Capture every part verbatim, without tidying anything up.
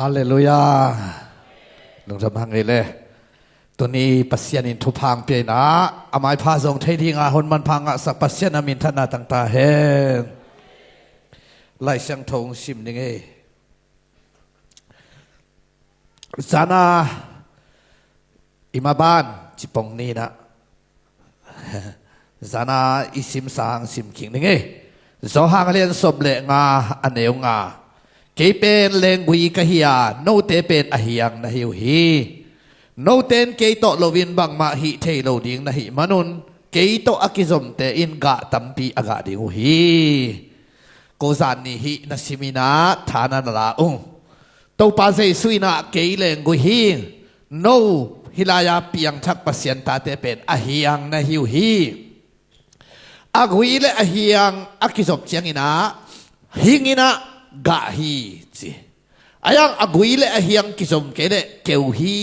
Halleluiah. Lungdam hang ei le. Tuni Pasian in thupha hong pia in ah, a maipha zong thei dinga hun manpha ngahsak Pasian a minthanna tang ta hen. Lai Siangtho hong sim ning ei. Zana i maban cipong ni in ah, zana i simsa hang sim kik ning ei. Johan a lian sawm le nga, a neu nga. Kei pen lenggui ka hi a, note pen a hiang na hi uh hi. Note in kei tawh loin bangmah hih thei lo ding na hih manun, kei tawh a kizomte in gah tampi a gah ding uh hi. Ko zan ni hih na sim in ah tha na na la ung. Topa Jesu in ah kei lenggui hi. No hih lai-a piangthak Pasian tate pen a hiang na hi uh hi. A gui le a hiang a kizop ciangin ah hing in ah gah hi ci. A hiang a gui le a hiang kizom kei le keu hi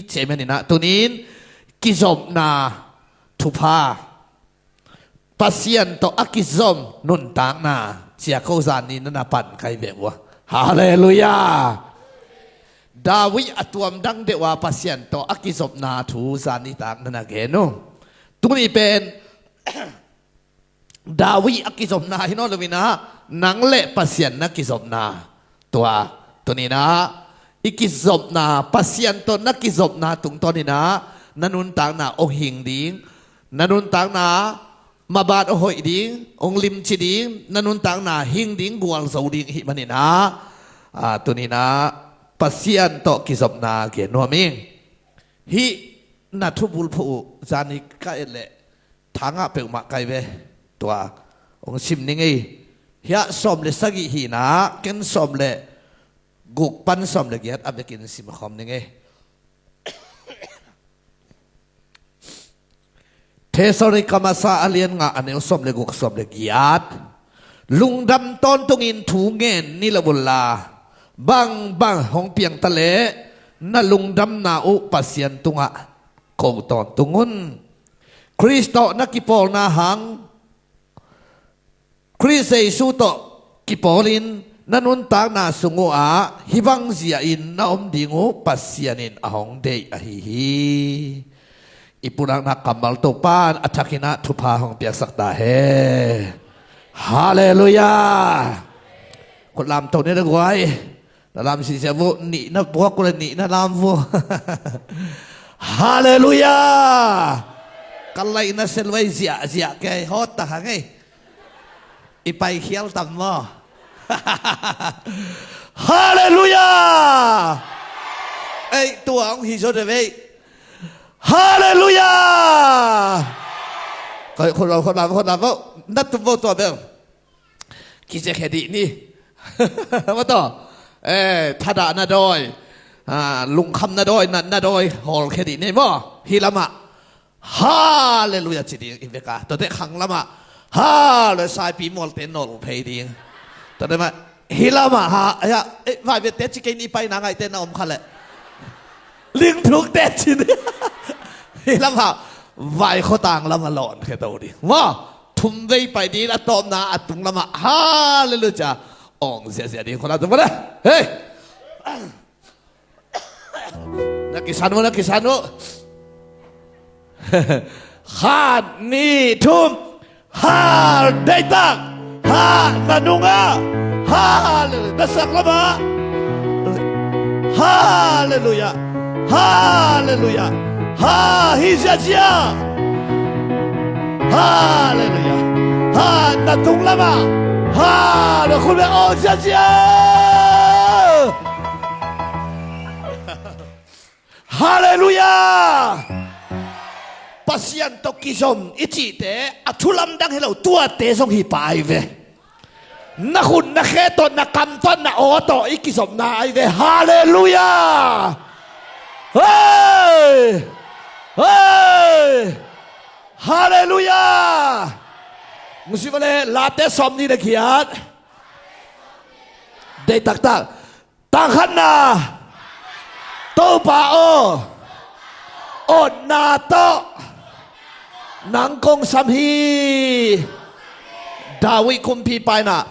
ci. Amen in ah tunin kizopna thupha, Pasian tawh a kizom nuntakna, cia ko zan ni na na pan kai ve ua. Halleluiah. David a tuam dang deuh a Pasian tawh a kizopna thu zan nitak na na gen uh. Tuni pen David a kizopna hi nawn lo in ah, nang le Pasian na kizopna. Tua, tuni in ah i kizopna, Pasian tawh na kizopna tungtawn in ah na nuntakna hong hing ding, na nuntakna maban hong hoih ding, hong limci ding, na nuntakna hing ding, gualzo ding i hih manin ah, a, tuni in ah Pasian tawh kizopna gen nuam ing. Hih na thubulphuh uh zan ni ka et leh tha ngah peuhmah kai ve. Tua hong sim ning ei. Hiah sawm le sagih hi in ah, ken sawm le guk pan sawm le giat a vekin sim khawm ning ei. Thessalonika masa a lian nga, a neu sawm le guk, sawm le giat. Lungdam tawntungin thu ngen ni lo unla, bangbang hong piang ta leh na lungdamna uh Pasian tungah ko tawntung un. Khrist tawh na kipawlna hang, Khrist Jesu tawh kipawlin na nuntakna sung uhah hih bang zia-in na om ding uh Pasian in a hong deih ahi hi. I pulakna kammal Topa in a thakin ah thupha hong piaksak ta hen. Halleluiah. Khut lam to ni le guai. Na lam sisia vo, nih na puak uh le nih na lam vo. Halleluiah. Ka laih na selwai ziahziah kei hawt ta hang ei. I paikhial tam maw? Halleluiah. Ei, tua hong hi zo de vei. Halleluiah. Koi khut lam, khut lam, khut lam vo. Na tum vo tua bel. Kize khe dih ni. Mataw. Eh, thadah na dawi. Ah, lungkham na dawi, na, na dawi hawl khe dih ni maw? Hih lamah. Halleluiah ci ding i veka. Tuate khang lamah. Halleluiah saipi mualte nol phei ding. Tuate mah. Hih lamah ha. Aya, eh, vai vete ci kei ni pai na ngaite na om kha leh. Lingthukte ci ding. Hih lamah. Vai khotang lamah lawn khe to ding. Maw? Thum vei pai ding a tawpna a tung lamah. Halleluiah. Ong ziahziah ding khona tung mana. Hei. Na kisan uh, na kisan uh. Khat, nih, thum. Hal, deihtak. Ha, na nungah. Halleluiah. Na sak lamah. Halleluiah. Halleluiah. Ha, hi ziazia. Halleluiah. Ha, na tung lamah. Ha, na khut bek aw ziazia. Halleluiah. Pasian tawh kizom i cihte a thu lamdang hi lo, tuate zong hi pai ve. Na khut na khe tawh, na kam tawh, na aw tawh i kizopna ai ve. Halleluiah. Hei. Hei. Halleluiah. Musi vale, Late sawm nih le giat. Deih taktak. Tang khatna. Topa aw, otna tawh nang kong sam hi. David kumpipa in ah,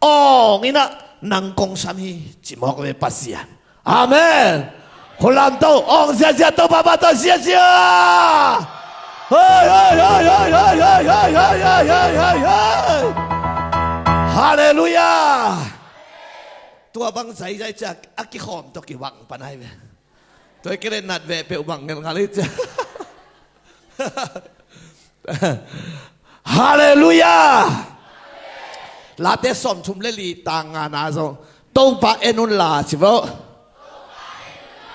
awng in ah nang kong sam hi, ci mawk ve Pasian. Amen. Khut lam to, ong ziazia, Topa pahtawi ziazia. Hei, hei, hei. Halleluiah. Tua bang zaizai ciang a kikhawm tawh kibang pan ai ve. Tua i kile nat veh peuh bang ngelngal hi ciang. Halleluiah. Late sawmthum le li tang ngana zong Topa en unla ci vo.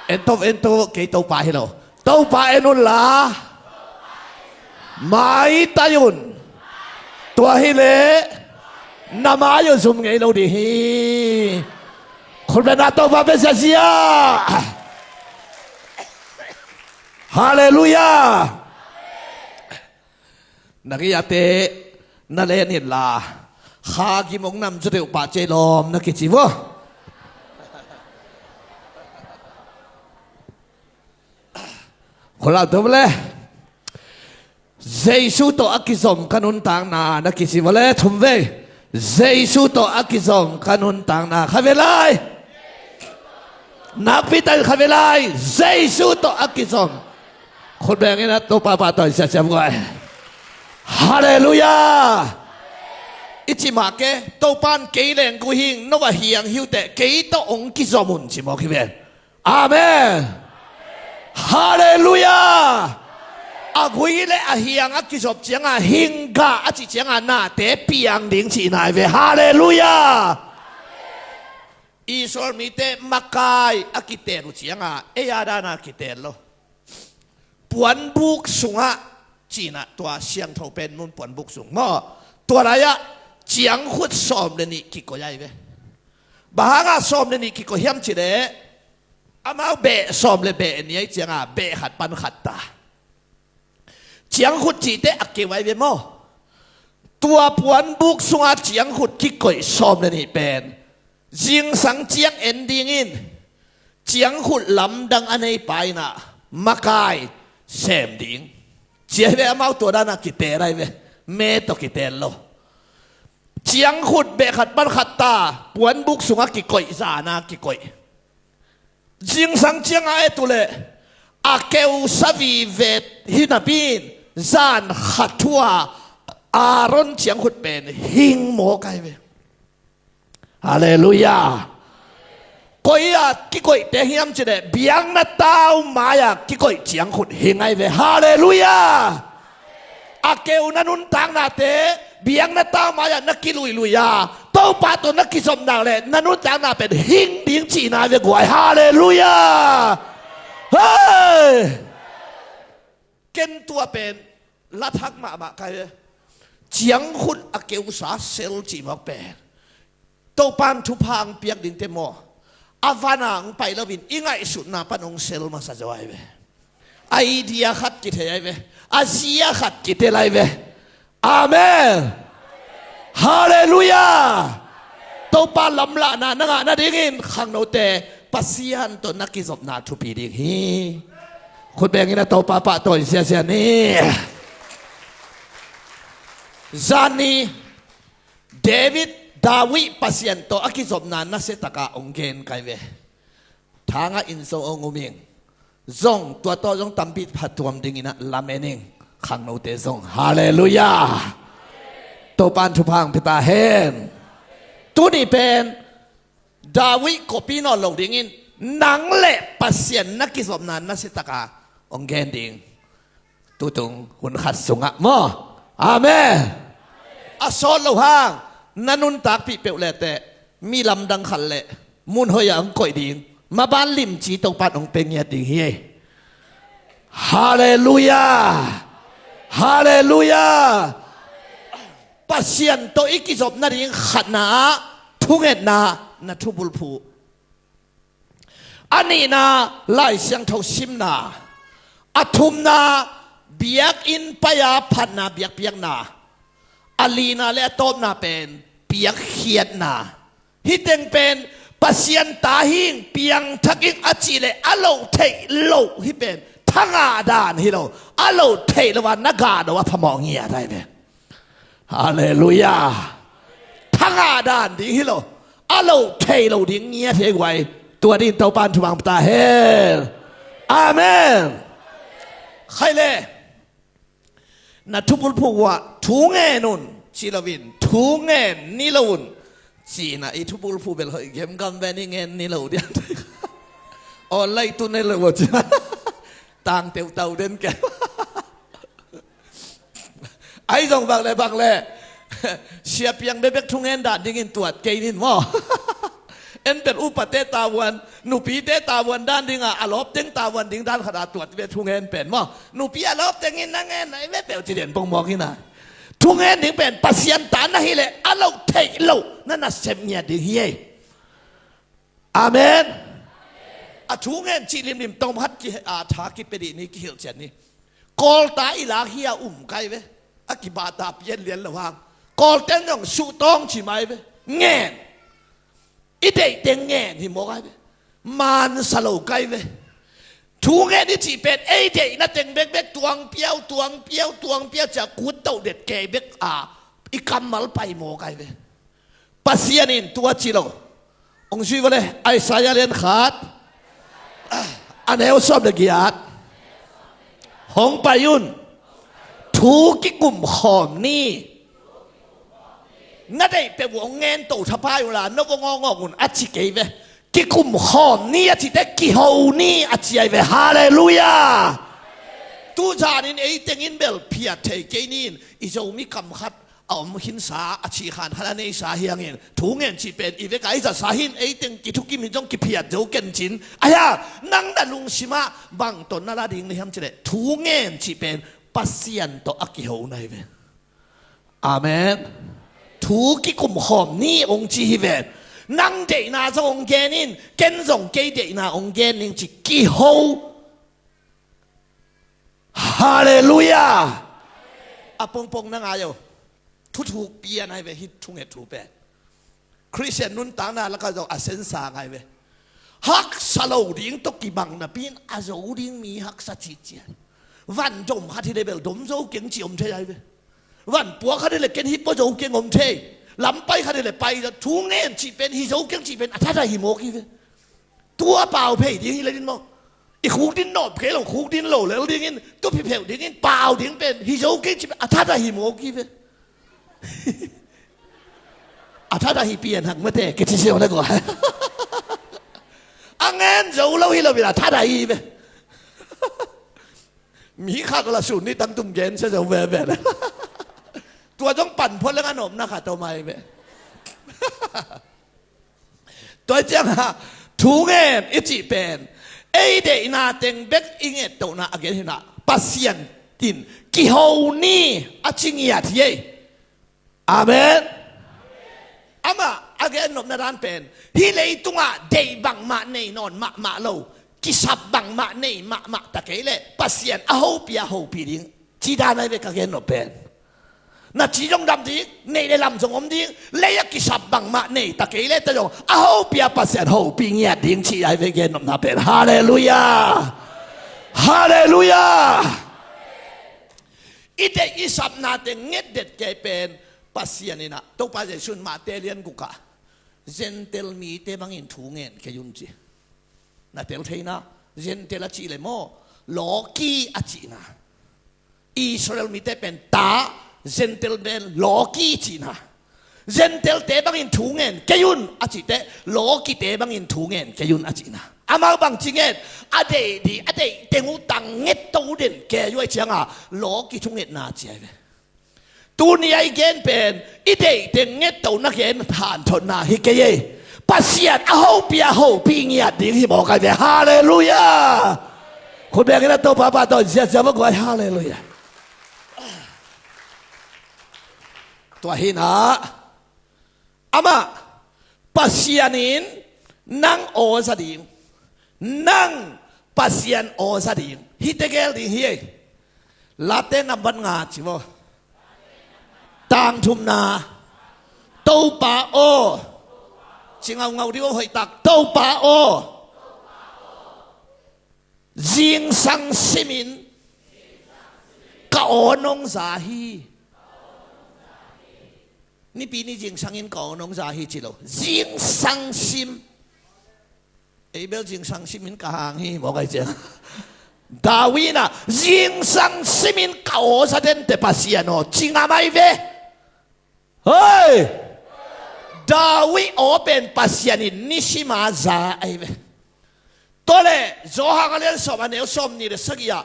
En to, en to, kei Topa hi lo. Topa en unla, maitai un. Tua hileh na mai uh zum ngei lo ding hi. Khut beng a Topa bia ziazia. Halleluiah. Na gei-ate na len inla, kha gim ong nam zaw deuh pah cei lawm na kici vo. Khut lam to le. Jesu tawh a kizom ka nuntakna na kici vo le, thum vei. Jesu tawh a kizom ka nuntakna, kha ve lai. Nakpi takin kha ve lai. Jesu tawh a kizom. Khut beng in a Topa pahtawi ziazia guai. Halleluiah. I ci mah ke, Topa in kei leng gu hing, no a hiang hi uh teh kei tawh ong kizom un ci mawk hi ven. Amen. Halleluiah. A gui le a hiang a kizop cianga hing gah a cih cianga nate piang ding cihna hi ve. Halleluiah. Israel mite makai a kiteel uh cianga ei a dana kiteel lo. Puanbuk sungah cinah tua siangtho pen mun puanbuk sung maw, tua lai-ah ciangkhut sawm le nih kikoih ai ve. Bang hangah sawm le nih kikoih hiam cileh, amau beh sawm le beh ni ai cianga beh khat pan khat ta. Ciangkhut cihte a keu ai ve maw. Tua puanbuk sungah ciangkhut kikoih sawm le nih pen zingsang ciang en dingin ciangkhut lamdang a neipa inah makai sem ding. Cia hi ve, amau tua dana kiteel ai ve. Me tawh kiteel lo. Ciangkhut beh khat pan khat ta, puanbuk sungah kikoih, zana kikoih. Zingsang cianga et uh leh a keu sa vive hi napi-in zan khat thu-a Aaron ciangkhut pen hing mawk ai ve. Halleluiah. Koi-ah kikoihte hiam cileh biakna tau mai-ah kikoih ciangkhut hing ai ve. Halleluiah. A keu na nuntaknate biakna tau mai-ah na kiluilui-a Topa tawh na kizopna leh na nuntakna pen hing ding cihna ai ve guai. Halleluiah. Hei. Ken tua pen la thak mahmah kai ve. Ciangkhut a keusa sel cih mawk pen Topa in thupha ang piak dingte maw, a vana ang pai loin i ngaihsutna pan ong sel masa zaw ai ve. Idea khat kithei ai ve. A zia khat kitel ai ve. Amen. Halleluiah. Topa lamlahna na ngah nadingin khangnote Pasian tawh na kizopna thupi ding hi. Khut bengin a Topa pahtawi ziazia ni. Zani David, David Pasian tawh a kizopna nasiataka ong gen kai ve. Thangah in zong ong um ing. Zong tua tawh zong tampi phatuam dingin a lamen ing. Khangnote zong. Halleluiah. Topan thupha ang pia ta hen. Tuni pen David kopi nawn lo dingin nang le Pasian na kizopna nasiataka ong gen ding. Tutung hun khat sungah maw. Amen. A sawt lo hang na nuntakpih peuh leteh mi lamdang khat le mun hoih ah ang koih ding, maban limci Topan ong pe ngiat ding hi. Halleluiah. Halleluiah. Pasian tawh i kizop nading khatna ah thungetna na thubulphuh. A nihna Lai Siangtho simna. A thumna biakinn pai-a phatna biakpiakna. A lina le a tawpna pen piakkhiatna. Hih teng pen Pasian ta hing piangthak ing a cih leh a loh theih loh hih pen thangah dan hi lo. A loh theih loh a na gah lo a phamawh ngiat ai ve. Halleluiah. Thangah dan ding hi lo. A loh thei lo ding ngiat hi guai. Tua dingin Topa in thupha hong pia ta hen. Amen. Khai le, na thubulphuh uah thu ngen un ci loin thu ngen ni lo un. Cina i thubulphuh bel hoih gemgam ve ni, ngen ni lo dian. Online tu ne lo ci. Tang teutau den ke. Ahi zong bang le bang le, siapiang bekbek thungen dan dingin tuat kei nin maw? En pen upate tavuan, nupite tavuan dan dinga a lawpteng tavuan ding dan khata tuat ve thungen pen maw? Nupi a lawptengin na ngen na i ve peuh ci den pongmawk hi na. Thungen ding pen Pasian ta na hileh a loh theih loh na nasep ngiat ding hi ei. Amen. A thungen cih limlim tawm khat ki, a tha kipia dih ni, kihilh ciat ni. Kawlta i lak hi a um kai ve. A kibata pian lian lo hang. Kawlten zong suhtawng ci mai ve. Ngen. I deihteng ngen hi mawk ai ve. Mansa lo kai ve. Thungen i cih pen ei deihna teng bekbek tuang piau, tuang piau, tuang piau cia kut toh det kei bek a i kammal pai mawk ai ve. Pasian in tua ci lo. Hong zui vua le, Isaiah lian khat, a neu sawm le giat. Hong pai un. Thu kikum khawm ni. Na deih peuh uh hong ngen to thapai uh la, no vua ngawngawng un a ci kei ve. Kikum khawm ni a cite kiho ni a ci ai ve. Halleluiah. Tuzanin eitengin bel phiat thei kei nin, i Zomi kam khat a om khinsa, a cihkhan khat a neisa hiangin, thungen cih pen i veka i zatsa hin, eiteng kithukim hin zong kiphiat zo kencin. Ahi a, nang na lungsimah bang tawh na la ding na hiam cileh, thungen cih pen Pasian tawh a kiho na hi ve. Amen. Thu kikum khawm ni hong ci hi ve. Nang deihna zong hong gen in, ken zong kei deihna hong gen ning ci kiho. Halleluiah. A pongpong na ngai o. Thuthuk pian ai ve hih thunget thu pen. Khristian nuntakna lakah zong a sensa ngai ve. Haksa lo ding tawh kibang napi in a zo ding mi haksa cihcian. Van dom khat hi le bel dom zo keng cih om thei ai ve. Van puak khat hi le ken hi pua zo keng om thei. Lam pai khat hi le pai zo, thungen cih pen hi zo keng cih pen a thatah hi mawk hi ve. Tua pau phei ding hi le din maw? I khuk din nawp kei lo, khuk din lo lel dingin, tup hi pheuh dingin, pau ding pen hi zo keng cih pen a thatah hi mawk hi ve. A thatah hi pian hak mate, kici siau na kua. A ngen zo lo hi lo bila thatah hi ve. Mi khak la sun ni tangtum gen sia zo veve le. Tua zong pan phot leng a nopna khat om ai ve. Tua ciangah thungen i cih pen ei deihna teng bek i ngettohna a gen hinah Pasian in kiho ni a ci ngiat hi ei. Amen. Amah a gen nopna dan pen hih leitungah deih bangmah nei nawn mahmah lo, kisap bangmah nei mahmah ta kei leh Pasian a hopih a hopih ding ci dan ai ve ka gen nop pen. Na ci zong dam ding, neih le lam zong om ding, lei a kisap bangmah nei ta kei leh ta zong a hopih a Pasian hopih ngiat ding ci ai ve gen nopna pen. Halleluiah. Halleluiah. I deih i sapnate ngetdet kei pen Pasian inah Topa Jesuh in Mate lian gukah Gentile mite bangin thu ngen kei un ci. Na tel theina, Gentile a cih le maw, lawki a cihna. Israel mite pen ta, Gentile pen lawki cihna. Gentile te bangin thu ngen kei un a cihte, lawkite bangin thu ngen kei un a cihna. Amau bang ci ngen, a deih dih a deih teng uh tang nget to den kei uh ai cianga lawki thungetna ci ai ve. Tuni a i gen pen i deih teng nget to na gen hanthotna hi kei ei. Pasian a hopih a hopih ngiat ding hi mawk ai ve. Halleluiah. Khut bengin a Topa pa tawh ziazia va guai. Halleluiah. Tua hinah amah Pasian in nang aw za ding, nang Pasian aw za ding, hihte gel ding hi ei. Late nambat nga ci maw? Tangthumna. Topa aw. Ci ngaungau dih aw hoihtak. Topa aw. Zingsang simin ka aw nong za hi. Nipi ni zingsangin ka aw nong za hi ci lo. Zingsang sim. Kei bel zingsang simin ka hang hi mawk ai ciang. David in ah zingsang simin ka aw za den teh Pasian aw ci ngam ai ve. Hei! David aw pen Pasian in nisima za ai ve. Tua leh Johan a lian sawm a neu sawm nih le sagih ah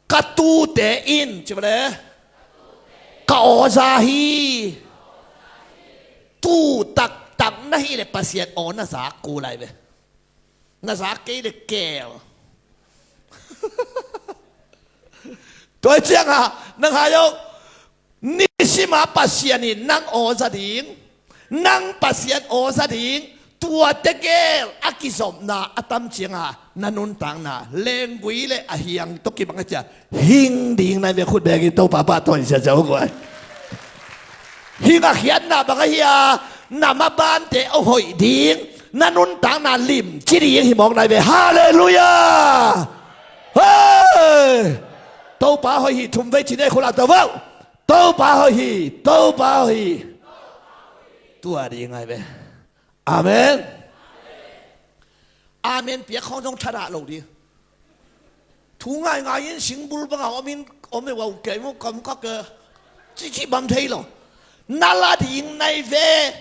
ka tuute in ci bale ka aw za hi. Tu taktak na hih leh Pasian aw na za kul ai ve. Na za kei le keel. Tua hi ciangah nang hai oh, nisima Pasian in nang aw za ding, nang Pasian aw za ding. Tua tegel a kizopna a tam ciangah na nuntakna lenggui le a hiang tawh kibang a cia hing ding nai ve. Khut bengin Topa pahtawi ziazia uh guai. Hing a khiatna bang ahi a, na mabante a hoih ding, na nuntakna limci ding hi mawk nai ve. Halleluiah. Hei! Topa hoih hi. Thum vei ci nei khulak to vau. Topa hoih hi. Topa hoih hi. Tua ding ngai ve. Amen. Amen piak khawng zong thadah lo ding. Thu ngaingai in singbul banga om in om e, wau kei mu kam kak e. Cici bam thei lo. Na la ding nai ve.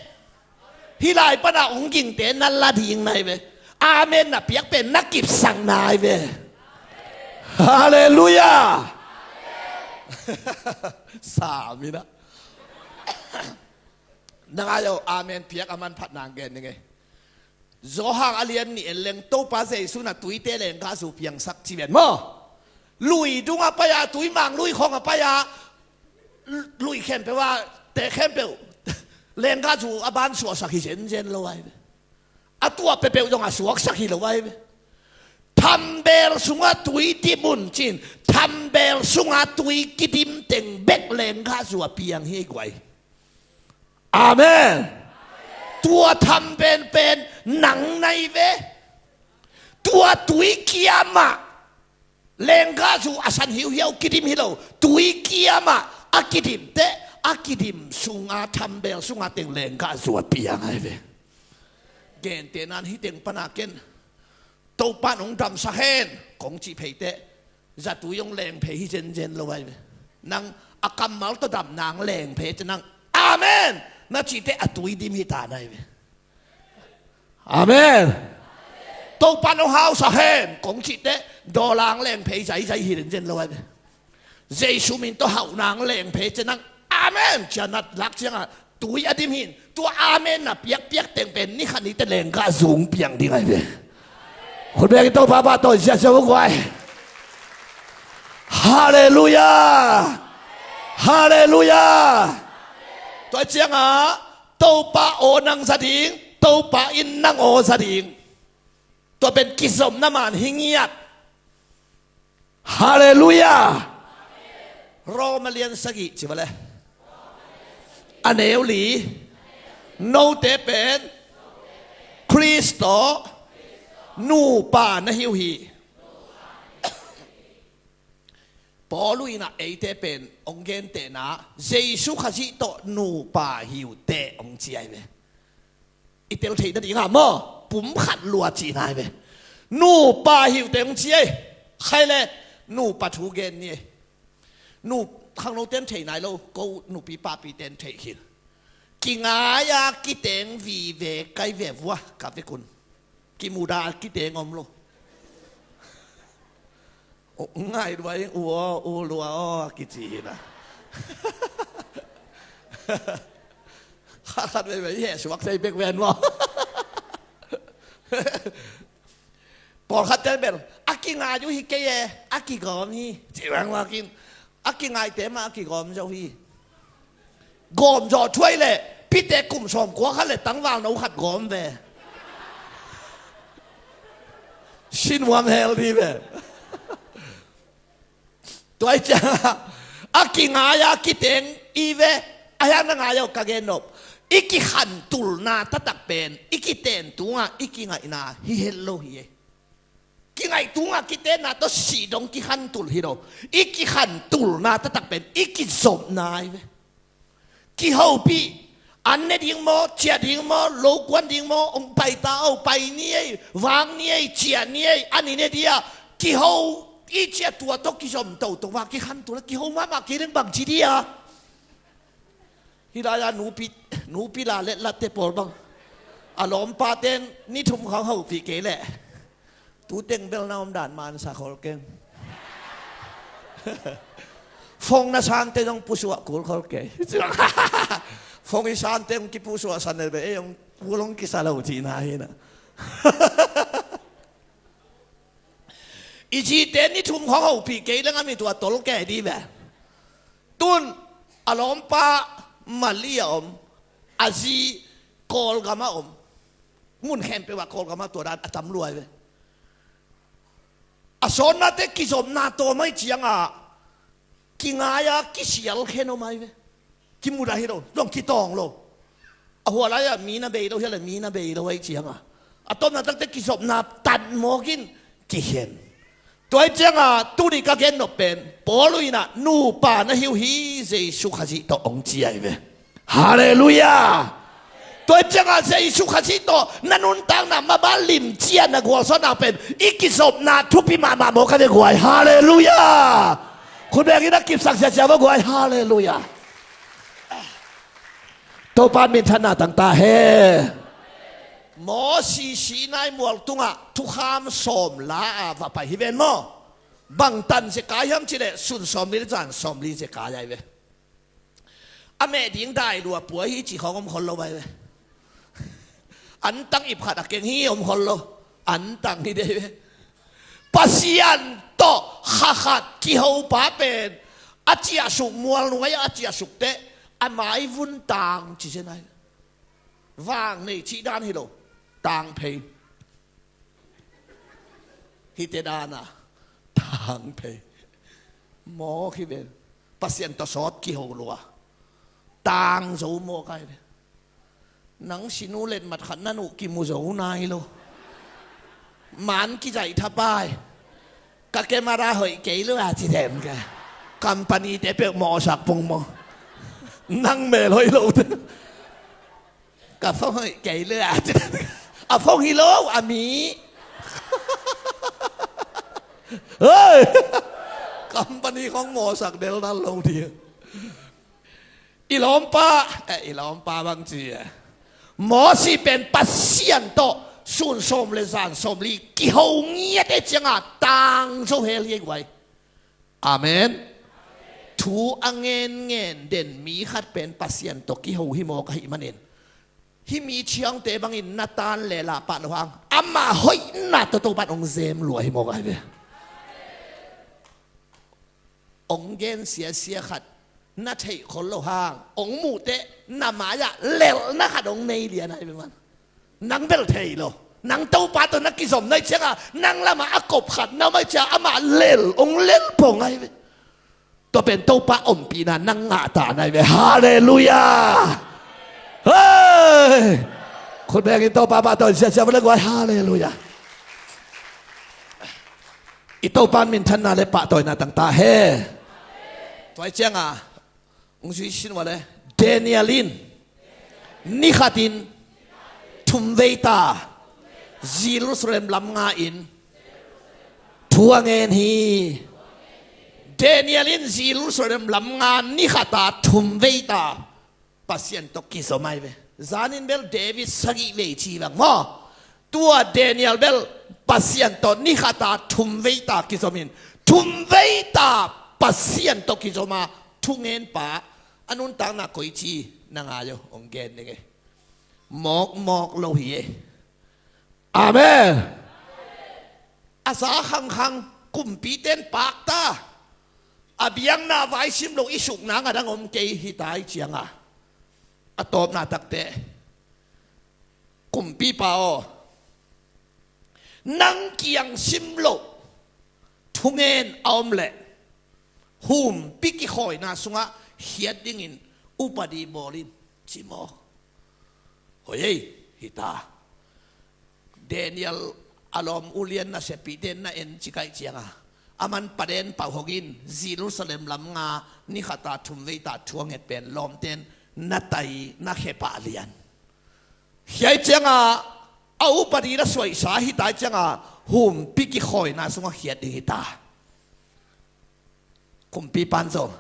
Hih lai pana ong gingte na la ding nai ve. Amen na piak pen na kipsak nai ve. Halleluiah. Sa mina. Na ngai aw, amen piak a manphat nang gen ning ei. Johan a lian nih en leng Topa Jesu na tuite lenggahzu piangsak ci ven maw? Lui dungah pai a, tuimang lui khawngah pai a, lui khempeuh a, te khempeuh lenggahzu a ban suahsak hi zenzen lo ai ve. A tua peuhpeuh zong a suaksak hi lo ai ve. Thambel sungah tui dim un cin, thambel sungah tui kidim teng bek lenggahzu a piang hi ei guai. Amen. Tua tham penpen nang nai ve. Tua tui kiamah lenggahzu a san hiuhiau kidim hi lo. Tui kiamah a kidim teh, a kidim sunga thambel sunga teng lenggahzu a piang ai ve. Gentehna in hih teng pana ken Topa in hong damsak hen kong cih phei teh, zatui hong leng phei hi zenzen lo ai ve. Nang a kammal tawh dam nang leng phei teh nang amen na cih teh a tui dim hi ta nai ve. Amen. Topa in hong hausak hen kong cih teh dawlang leng phei zaizai hi zenzen lo ai ve. Jesu min tawh hauh nang leng phei teh nang amen cia nat lak ciangah tui a dim hin. Tua amen na piakpiak teng pen ni khat ni teh lenggahzu piang ding ai ve. Khut beng in Topa pahtawi ziazia uh guai. Halleluiah. Halleluiah. Tua ciangah Topa aw nang za ding, Topa in nang aw za ding. Tua pen kizopna man hi ngiat. Halleluiah. Roma lian sagih ci vale. A neu li. Note pen Khrist tawh nupa na hi uh hi. Paul in ah eite pen hong gentehna Jesu Khazih tawh nupa hi uh teh hong ci ai ve. I tel theih nadingah maw pumkhat lua cihna ai ve. Nupa hi uh teh hong ci ai. Khai le nupa thu gen ni ei. Nu khangnote in theih nai lo, ko nupi papite in theih khin. Kingai-a kiteng vive kai ve vua ka vekun. Kimuda kiteng om lo. Ngai duai u aw u lua aw kici hina. Khat khat veve i heh suak thei bek ven maw? Pawlkhat tel bel a kingai uh hi kei e, a kigawm hi ci vang vakin a kingaite mah a kigawm zo hi. Gawm zawh thuai leh pite kum sawm kua khat le tangval no khat gawm ve. Sinuam hel dih ve. Tua i ciangah a kingai a kiteng i ve. A hiang na ngai aw ka gen nop. I kikhantulna taktak pen i kiten tungah i kingaihna hi het lo hi e. Kingaih tungah kitenna tawh sih dong kikhantul hi lo. I kikhantulna taktak pen i kizopna ai ve. Kihopih An ne ding maw, ciah ding maw, lo kuan ding maw, hong pai ta o, pai ni ei, vak ni ei, ciah ni ei, an i ne dia, kiho i ciah tua tawh kizom toto va, kikhan tua la kiho mahmah kei leng bang ci dia. Hih lai-a nupi, nupi la letlatte pawl bang. A lawmpaten ni thum khawng hopih kei leh. Tuteng bel na om dan mansa khol keng. Phone na sante zong pusuah kul khol kei. Phone i sante zong kipusuah san le be, ei zong kul zong kisa lo cihna hi na. I cite ni thum khawng hopih kei leng a mi tua tol kei di ve. Tun a lawmpa Mali a om, a zi Kawlgam a om. Mun khempeuh ah Kawlgam ah tua dan a tam lua hi ve. A sawnnate kizopna tawm ahih ciangah kingai-a kisial khen om ahi ve. Kimudah hi lo, zong kitawng lo. A hua lai-ah mi na bei lo, hia le mi na bei lo ahih ciangah a tawpna takte kizopna tan mawk in kikhen. Tua ahih ciangah tuni ka gen nop pen Paul in ah nupa na hi uh hi, Jesu Khazih tawh hong ci ahi ve. Halleluiah. Tua ahih ciangah Jesu Khazih tawh na nuntakna mah bang lim ciah na gualzawhna pen i kizopna thupi mahmah mawk ahi ve guai. Halleluiah. Khut beng in a kipsak ziahziah va guai. Halleluiah. Topa minthanna tang ta hen. Mawsi Sinai mual tungah thukham sawm la a va pai hi ven maw? Bang tan zekai hiam cih leh sun sawmli le zan sawmli zekai ahi ve. A meh ding dai lua pua hi cih khawng om khol lo ahi ve. Antang ip khat a keng hi om khol lo. Antang hi dei ve. Pasian tawh kha khat kiho pa pen a ciahsuk mual nuai-ah a ciahsuk teh a mai vun tang ci zen ahi. Vang nei cih dan hi lo. Tang phei. Hite dan a tang phei. Mawk hi ven. Pasian tawh sawt kiho lua. Tang zo mawk ahi ven. Nang sinu letmat khat na nuh kimu zo nai lo. Man kizaih thapai. Ka camera hoih kei lua ci dem ka. Company te peuh mawhsak pong maw? Nang mel hoih lo te. Ka phone hoih kei lua ci dem ka. A phone hi lo a mi. Hei. Company khong mawhsak del nal lo dia. I lawmpa, eh, i lawmpa bang ci, eh. Mawsi pen Pasian tawh sun sawm le zan sawmli kiho ngiat ahih ciangah tang zo hel hi ei guai. Amen. Thu a ngenngen den mi khat pen Pasian tawh kiho hi mawk ahih manin hih mi ciangte bangin na tan le lah pah lo hang amah hoihna tawh Topa in hong zem lua hi mawk ahi ve. Hong gen siasia khat na theih khol lo hang hong muh teh na mai-ah lelhna khat hong nei lian ahi ve man. Nang bel thei lo. Nang Topa tawh na kizom na hih ciangah nang lamah a kop khat na om ahih ciangah amah lel hong lel pong ahi ve. Tua pen Topa ompihna nang ngah ta na hi ve. Halleluiah. Hei. Khut bengin Topa pahtawi siasia vua le guai. Halleluiah. I Topa minthanna le pahtawina tang ta hen. Tua hi cianga hong zui sin vua le Daniel in ni khatin thumvei ta Jerusalem lam nga in thu a ngen hi. Daniel in Jerusalem lam nga ni khata thumvei ta Pasian tawh kizom ahi ve. Zanin bel David sagih vei ci bang maw? Tua Daniel bel Pasian tawh ni khata thumvei ta kizom in thumvei ta Pasian tawh kizom a thungen pa a nuntakna koici na ngai aw hong gen ding e. Mawkmawk lo hi e. Amen. A za khangkhang kumpite in pakta a biakna vai sim lo i sukna ngadang om kei hi ta i cianga a tawpna takte kumpipa aw nang kiang sim lo thungen a om leh humpi kikhawina sungah hiat dingin upadi bawl in ci maw? Hoi ei hi ta. Daniel a lawm ulian na sepite na en cikaih cianga a man paden pauhawgin Jerusalem lam nga ni khata thumvei ta thuanget pen lawmten na tai, na khe pah lian. Hiai ciangah a upadi na suaihsa hi ta ciangah humpi kikhawina sungah khiat ding hi ta. Kumpipan zong,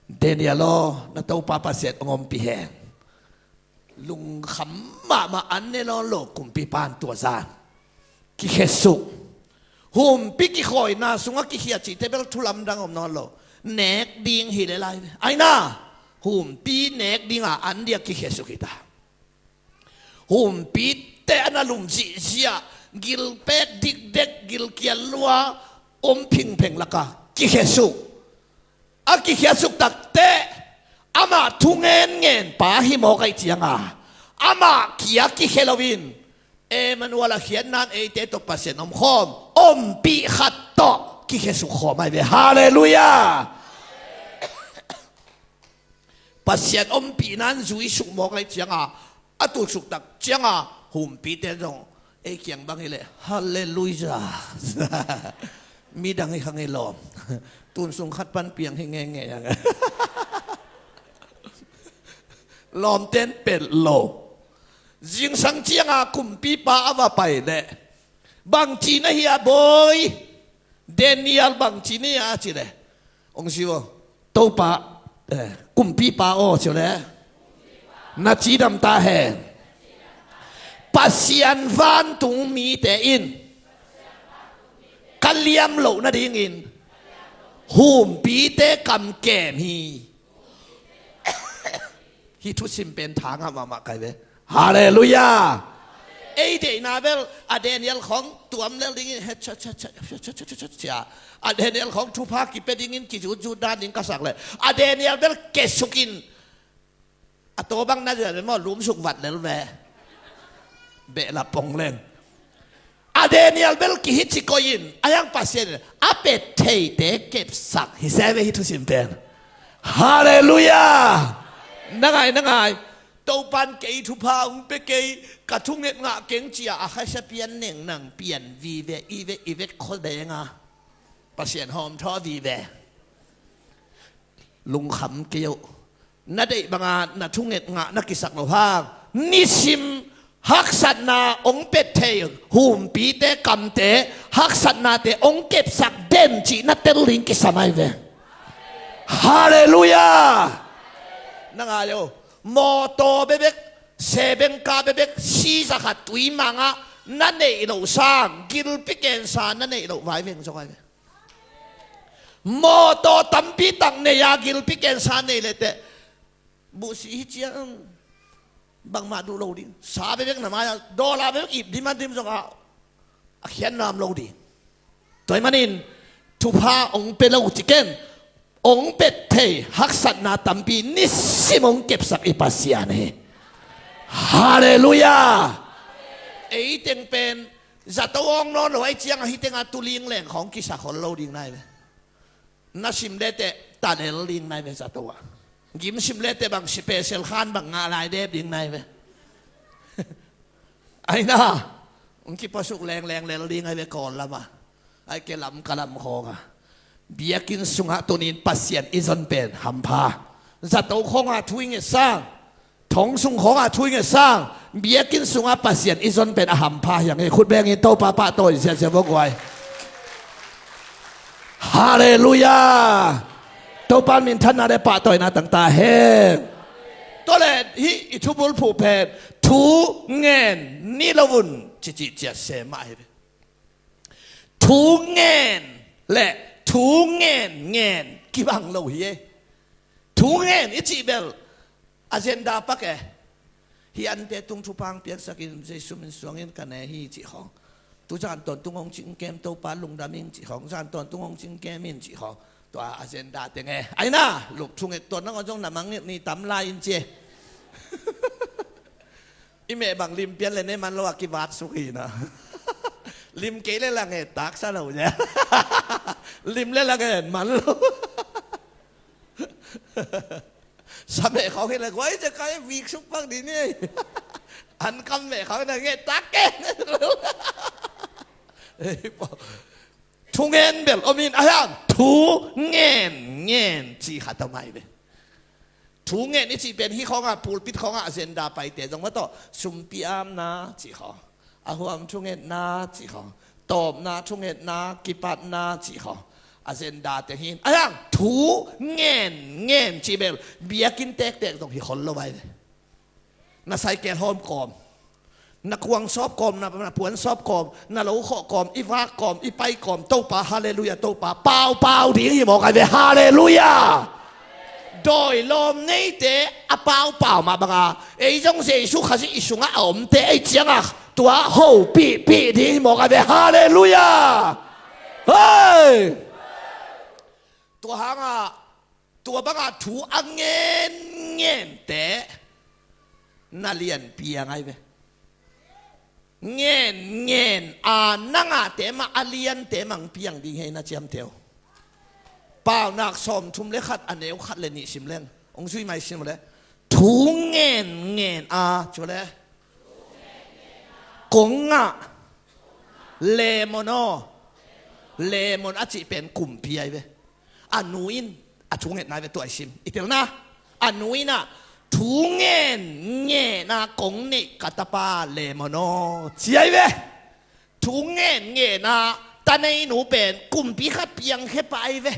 Daniel aw, na Topa Pasian hong ompih hen. Lungkham mahmah, an ne lawn lo kumpipan tua zan. Kikhesuk. Humpi kikhawina sungah kikhia cihte bel thu lamdang om nawn lo. Nek ding hi lel lai ve. Aina, humpi nek dinga an dia kikhesuk hi ta. Humpite a na lum zihziah, gilpek dikdek, gilkial lua om phingpheng lakah kikhesuk. A kikhiasuk takteh amah thungen ngen pa hi mawk ahih cianga amah kia kikhe loin Emmanuel a khiatna in eite tawh Pasian omkhawm, ompih khat tawh kikhesuk khawm ahi ve. Halleluiah. Pasian ompihna in zuisuk mawk ahih cianga a tutsuk tak cianga humpite zong ei kiang bang hileh halleluiah. Midang hi khang hi lawm. Tunsung khat pan piang hi ngeingei ang. Lawmten pelh lo. Zingsang cianga kumpipa a va pai leh, bangci na hi a bawi? Daniel, bangci na hi a ci leh, hong ci uh, Topa, eh, kumpipa aw ci uh leh, na cidam ta hen. Pasian vantung mite in ka liam loh nadingin humpite kam kem hi. Hih thusim pen tha ngah mahmah kai ve. Halleluiah. Ei deihna bel a Daniel khawng tuam lel dingin he cha cha cha cha cha cha cha cha cha, a Daniel khawng thupha kipia dingin kizutzut dan ding ka sak leh a Daniel bel kesukin a tawbang na zia maw, lumsuk vat lel ve. Behlap pong leng. A Daniel bel kihi ci koih in a hiang Pasian in a pet theite kepsak hi se ve hih thusim pen. Halleluiah. Na ngai, na ngai. Topan kei thupha hong pia kei, ka thunget ngah keng cia a khasia pian neng nang pian vive i ve i vek khuadenga Pasian hawmthaw vive. Lungkham kei uh. Na deih banga na thunget ngah na kisak loh hang nisim haksatna hong pet thei humpite kamte haksatnate hong kepsak den cih na tel ding kisam ahi ve. Halleluiah. Na ngai uh. Mawtaw bebek, sebengka bebek, si zakhat tui mangah na neih loh sang gilpi kensa na neih loh vaiveng zong ahi ve. Mawtaw tampi tak nei a gilpi kensa nei lehteh buhsi hi ciang bangmah duh lo ding. Sa bebek na mai-ah dollar bebek ip dim a dim zongah a khian nam lo ding. Tua ahih manin thupha hong pia lo ci ken. Hong pet thei haksatna tampi nisim hong kepsak i Pasian hi. Halleluiah. Ei teng pen zato awng nawn lo ahih ciangah hih tengah tuling leng khawng kisa khol lo ding nai ve. Na sim lehteh talel ding nai ve zato ah. Gim sim lehteh bang special khan bang ngah lai dep ding nai ve. Aina hong kipasuk lengleng lel ding ahi ve Kawl lamah. Ahi kei lam ka lam khawngah biakinn sungah tunin Pasian i zon pen hampha. Zato khawngah thu i nget sang, thong sung khawngah thu i nget sang, biakinn sungah Pasian i zon pen a hampha hi hang hi. Khut bengin Topa pahtawi ziahziah vua guai. Halleluiah. Topa minthanna le pahtawina tangta hen. Tua le hih i thubulphuh pen thu ngen ni lo un cicih ciat se mah hi ve. Thu ngen le thu ngen ngen kibang lo hi e. Thu ngen i cih bel agenda pak e. Hih ante tung thupha piaksakin Jesu min suangin ka ne hi cih khawng. Tu zan tawntung hong cing kem Topa lungdam ing cih khawng, zan tawntung hong cing kem in cih khawng. Tua agenda teng e. Aina lup thunget tawn nangawn zong na mangngilh ni tam lai in ci e. I meh bang lim pian le ne man lo a kivat suk hi na. Lim kei le la nge taksa lo je. Lim le la nge man lo. Sa meh khawng hi le guai je kai vik suk pak di ni. An kam meh khawng na nge tak ke. Thu ngen bel om in a hiang thu ngen ngen ci khat a mai ve. Thu ngen i cih pen hih khawngah, pulpit khawngah agenda paite zong mah tawh, sumpi amna cih khawng, a huam thungetna cih khawng, tawpna thungetna, kipatna cih khawng, agenda te hi in. Ahi hang thu ngen ngen cih bel biakinn tektek zong hi khol lo ai ve. Na cycle hawm kawm, na kuang sawp kawm, na, na puan sawp kawm, na lo khawh kawm, i vak kawm, i pai kawm, Topa, halleluiah, Topa, paupau ding hi mawk ai ve, halleluiah. Dawi lawm neite a paupau mah banga, ei zong Jesu Khazih i sungah a omte ei ciangah tua hopihpih ding hi mawk ai ve, halleluiah. Hei! Tua hangah, tua banga thu a ngen ngente na lian piang ai ve. Ngen ngen a na ngahte mah a liante mang piang ding hi na ciamteh uh. Paunak sawmthum le khat a neu khat le nih sim leng. Hong zui mai sim le. Thu ngen ngen a, cu le. Kong ngah. Lemon aw. Lemon a cih pen kumpi ai ve. A nu in a thu ngetna ai ve, tua i sim. I telna. A nu in ah thu ngen ngen a kong neih ka tapa lemon aw, ci ai ve. Thu ngen ngen a ta nei nu pen kumpi khat piangkhia pah ai ve.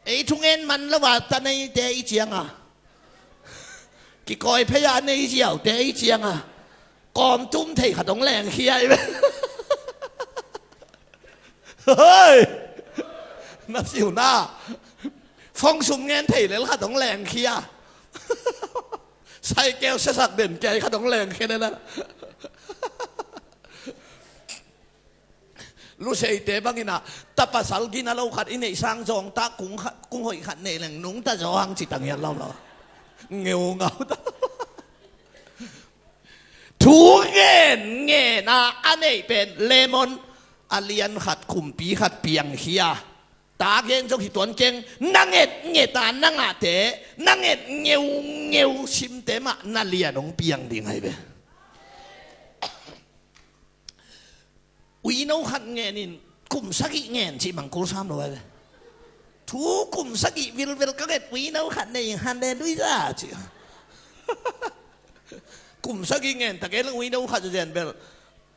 Ei thungen man lo a ta neite i cianga, kikawi phei a nei ziaute i cianga, kawm tum thei khat hong lengkhia ai ve. Hei! Na siu na. Fong sum ngen thei lel khat hong lengkhia. Cycle siasak den kiai khat hong lengkhia lel a. Luseite bangin ah, ta pasal gina lo khat i neih sang zawngta kung khat, kung hoih khat nei leng nungta zaw hang ci tang hian lo lo. Ngeungau ta. Thu ngen ngen a a neih pen lemon a lian khat, kumpi khat piangkhia. Ta gen zong hi tuan keng, na nget nget a na ngahte, na nget ngeungeu simte mah na lian hong piang ding ai ve. Uino khat ngen in kum sagih ngen cih mang kul sam lo ai ve. Thu kum sagih vilvel ka nget, uino khat nei in halleluiah ci. Kum sagih ngen ta kei leng uino khat zen bel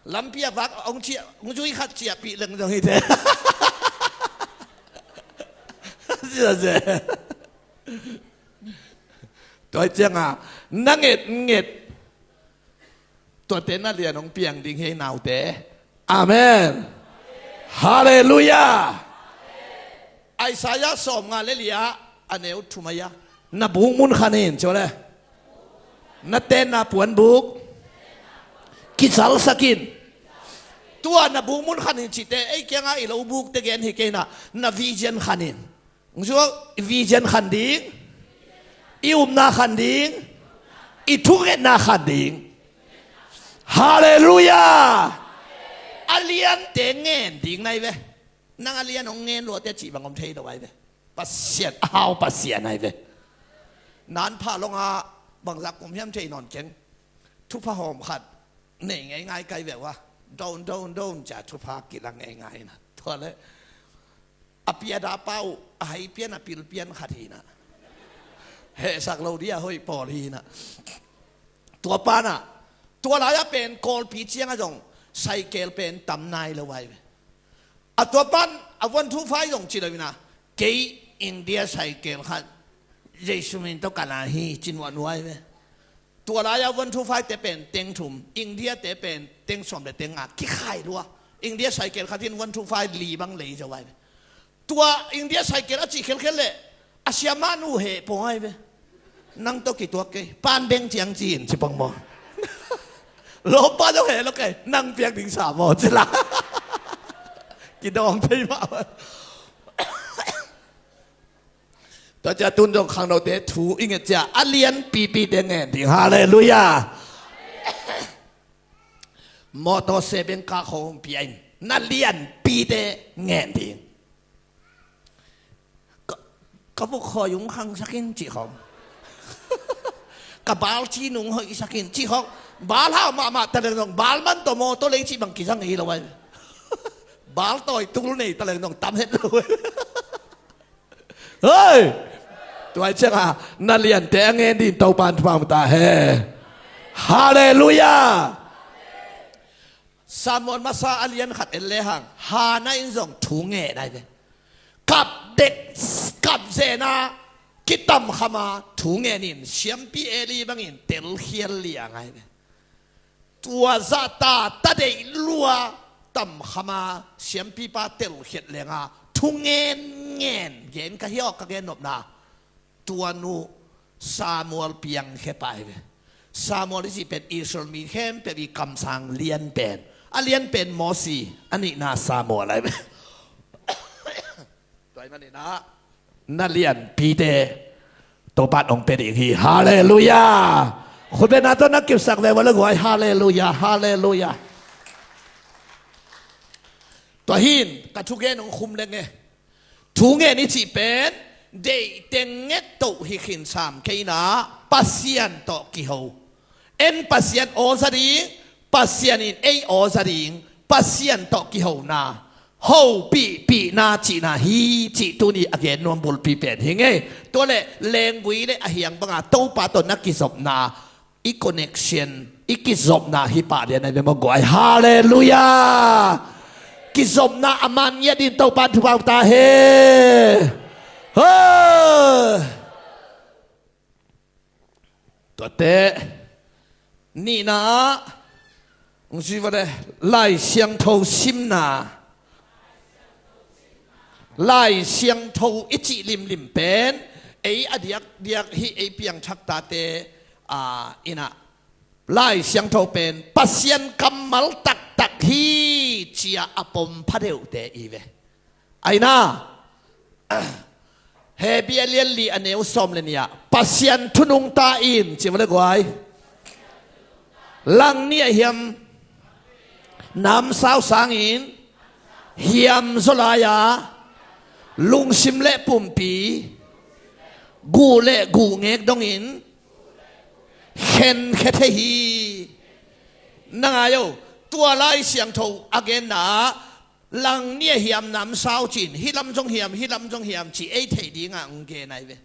lampi a vak hong ciah, hong zui khat ciahpih leng zong hi te. Tua ciangah na nget nget tuate na lian hong piang ding hi ei naute. Amen. Halleluiah. Isaiah sawmnga le li ah a neu thum ai a, na buk mun khan in, ci le. Na tenna puanbuk kisalsak in. Tua na buk mun khan in cihte ei kiangah i lo bukte gen hi kei na, na vision khan in. Hong suak, i vision khan ding, i upna khan ding, i thungetna khan ding. Halleluiah. A liante ngen ding na hi ve. Nang a lian hong ngen luate cih bang om thei lo ai ve. Pasian, a hau Pasian ai ve. Nan pha longah bangzah kum hiam thei nawn keng. Thupha hawm khat nei ngeingai kai ve uh a. Don don don cia thupha kilang ngeingai na. Tua le a piada pa uh a hai pian a pil pian khat hi na. Hehsak lo dia hoih pawl hi na. Tua pana, tua lai-ah pen Kawlpi ciangah zong cycle pen tam nai lo ai ve. A tua pan a vuan thu fai zong ci lo ina, kei India cycle khat Jesu min tawh ka la hi ci nuahnuah ai ve. Tua lai-ah vuan thu fai te pen teng thum, India te pen teng sawm le teng nga kikhai lua. India cycle khat in vuan thu fai li bang lei zo ai ve. Tua India cycle a cih khelkhel leh a siamah nu heh pong ai ve. Nang tawh kituak kei, pan beng ciang ci in ci pong maw? Lawmpa zong heh lo kei, nang piak ding sa maw ci la. Kidawng thei mah. Tua cia tun zong khangnote thu i nget cia a lianpipite ngen ding. Halleluiah. Mawtaw se bengkak hong pia in na lianpite ngen ding. Ka, ka vuk khawi ung khangsak in cih khawng. Ka bal ci nung hoihsak in cih khawng. Bal hau mahmah ta leng zong bal man tawh mawtaw lei cih bang kizang hi lo ai. Bal tawi tul nei ta leng zong tam het lo ai. Hei! Tua hi ciangah na liante a ngen ding Topa'n thupha hong pia ta hen. Halleluiah. Samuel masa a lian khat en lehang Hannah in zong thu ngen ahi ve. Kap dek, kap zen a, kitam kham a, thu ngen in siampi Eli bangin telkhial liang ahi ve. Tua zahta ta deih lua, tam kham a, siampipa telkhiat liang a, thu ngen ngen gen ka hi aw, ka gen nopna. Tua nu Samuel piangkhia pah hi ve. Samuel i cih pen Israel mi khempeuh i kamsang lian pen. A lian pen Mosi, a nihna Samuel ahi ve. Tua ahih manin ah na lianpite Topa'n hong pia ding hi. Halleluiah. Khutbetna tawh na kipsak ve ua le guai. Halleluiah, halleluiah. Tua hi-in ka thugen hong khum leng e. Thu ngen i cih pen deihte ngettoh hi khin sam kei in ah Pasian tawh kiho. En Pasian aw za ding, Pasian in ei aw za ding, Pasian tawh kihona, hopihpihna cihna hi cih tuni a gen nuam bulpi pen hi ing e. Tua leh lenggui le a hiang banga Topa tawh na kizopna, i connection, i kizopna hi pah lian ahi ve maw guai. Halleluiah. Kizopna a man ngiat ding Topa'n thupha hong pia ta hen. Ho. Tuate nihna ah hong zui va le, Lai Siangtho simna. Lai Siangtho i cih limlim pen ei a diakdiak hih ei piangthak tate, a, in ah Lai Siangtho pen Pasian kammal taktak hi ci-a a pom phadeuhte i ve. Ahi na, Hebru a lian li a neu sawm le nih ah, Pasian thu nungta in, ci va le guai. Langnih ah hiam namsau sangin hiam zaw lai-a, lungsim le pumpi, guh le guhngek dongin khenkhia thei hi. Na ngai o, tua Lai Siangtho a genna ah, langnih ah hiam namsau ci-in, hih lam zong hiam, hih lam zong hiam ci ei theih dingah hong gen ahi ve.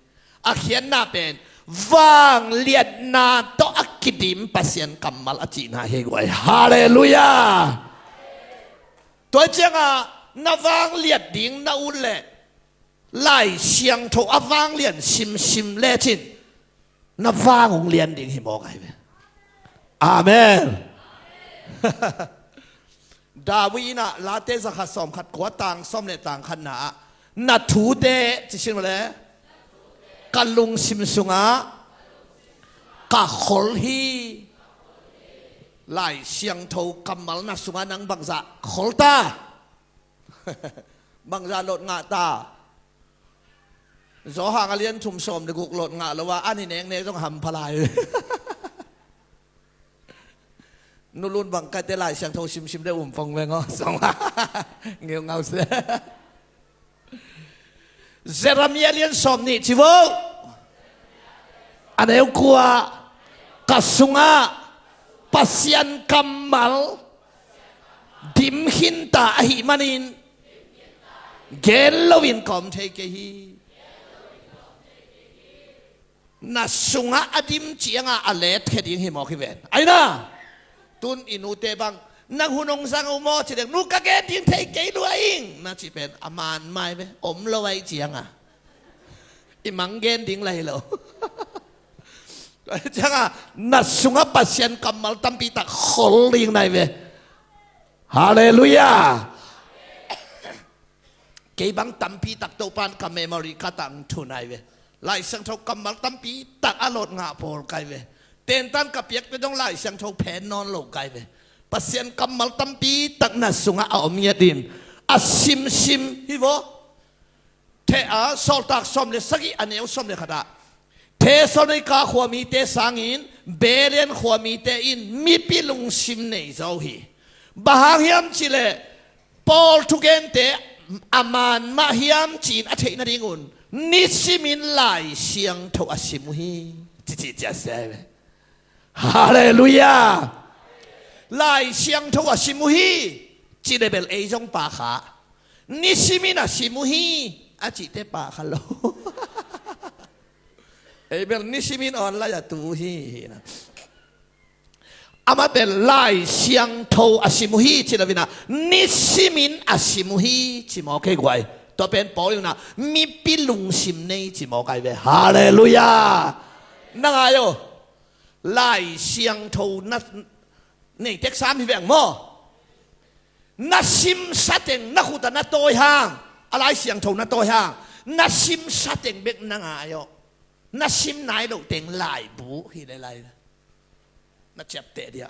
A khiatna pen vangliatna tawh a kidim Pasian kammal a cihna hi guai. Halleluiah. Tua ciangah na vangliat ding na ut leh Lai Siangtho a vanglian simsim lecin na vang hong lian ding hi mawk ahi ve. Amen. David in ah Late zakhat sawmkhat kua, tang sawm le tang khatna ah, na thute, ci sin le, ka lungsim sungah ka khol hi. Lai Siangtho kammal na sungah nang bangzah khol ta? Bangzah lot ngah ta? Zawhang a lian thum sawm le guk lot ngah lo a, an i neknek zong hampha lai. Nulun bang kaite Lai Siangtho simsim le um pong veng aw, sawm a ngeungau se. Jeremiah lian sawm nih ci vo. A neu kua, ka sungah Pasian kammal dim khinta ahih manin gen loin ka om thei kei hi. Na sungah a dim ciangah a letkhia ding hi mawk hi ven. Ahi na, tun i nute bang, nang hun hong zang uh maw ci deng, nu ka gen ding thei kei lua ing, na ci pen a man mai ve, om lo ahi ciangah i mang gen ding lai lo. Ciangah na sungah Pasian kammal tampi tak khol ding nai ve. Halleluiah. Kei bang tampi tak Topa'n ka memory card ah hong thun ahi ve. Lai Siangtho kammal tampi tak a lot ngah pawl kai ve. Tentan ka piakte dong Lai Siangtho phen nawn lo kai ve. Pasian kammal tampi tak na sungah a om ngiat in a simsim hi vaw. The, a, Sawltak sawm le sagih a neu sawm le khat ah, Thessalonika khuamite sangin Berean khuamite in mipi lungsim nei zo hi. Bang hang hiam cihleh Paul thugente a man mah hiam ci-in a theih nadingun nisimin Lai Siangtho a sim uh hi. Cici cia sia hi ve. Halleluiah. Lai Siangtho a sim uh hi. Cihleh bel ei zong pakha. Nisimin a sim uh hi a cihte pakha lo. Ei bel nisimin online a tu uh hi, hi na. Amah bel Lai Siangtho a sim uh hi ci lo in ah, nisimin a sim uh hi ci mawk ei guai. Tua pen Paul in ah mipi lungsim nei ci mawk ai ve. Halleluiah. Na ngai aw. Lai Siangtho na nei tek sam hi veng maw. Na simsa teng na khut ah na tawi hang, a Lai Siangtho na tawi hang, na simsa teng bek na ngai aw. Na sim nai loh teng laibu hi le lai na ciapteh dia.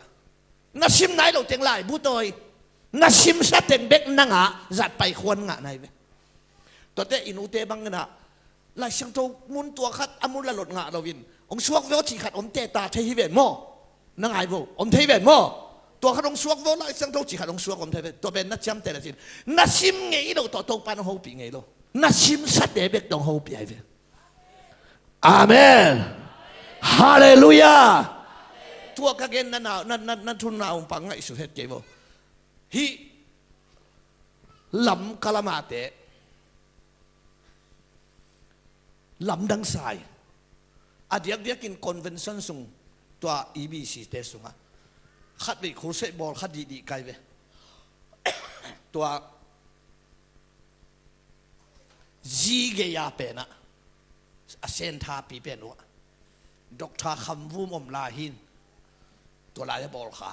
Na sim nai loh teng laibu tawi. Na simsa teng bek na ngah, zat pai khuan ngah nai ve. Tuate i nute bang in ah Lai Siangtho mun tua khat a mun la lot ngah loin hong suak ve aw cih khat om teta thei hi ven maw. Na ngai vo, om thei ven maw. Tua khat hong suak vo, Lai Siangtho cih khat hong suak om thei ven. Tua pen na ciamteh le cin, na sim ngei loh tawh Topa hong hopih ngei lo. Na simsate bek tawh hong hopih ai ve. Amen. Halleluiah. Tua ka gen na, na, na, na, na thunna hong pang ngaihsut het kei vo. Hih lam kalamate lamdang sai. A diakdiakin convention sung, tua E B C te sungah khat vei khulseih bawl khat dihdih kai ve. Tua zi gei-a penah a senthapi pen uh ah Doctor Kham Vum om lai hin, tua lai a bawl kha.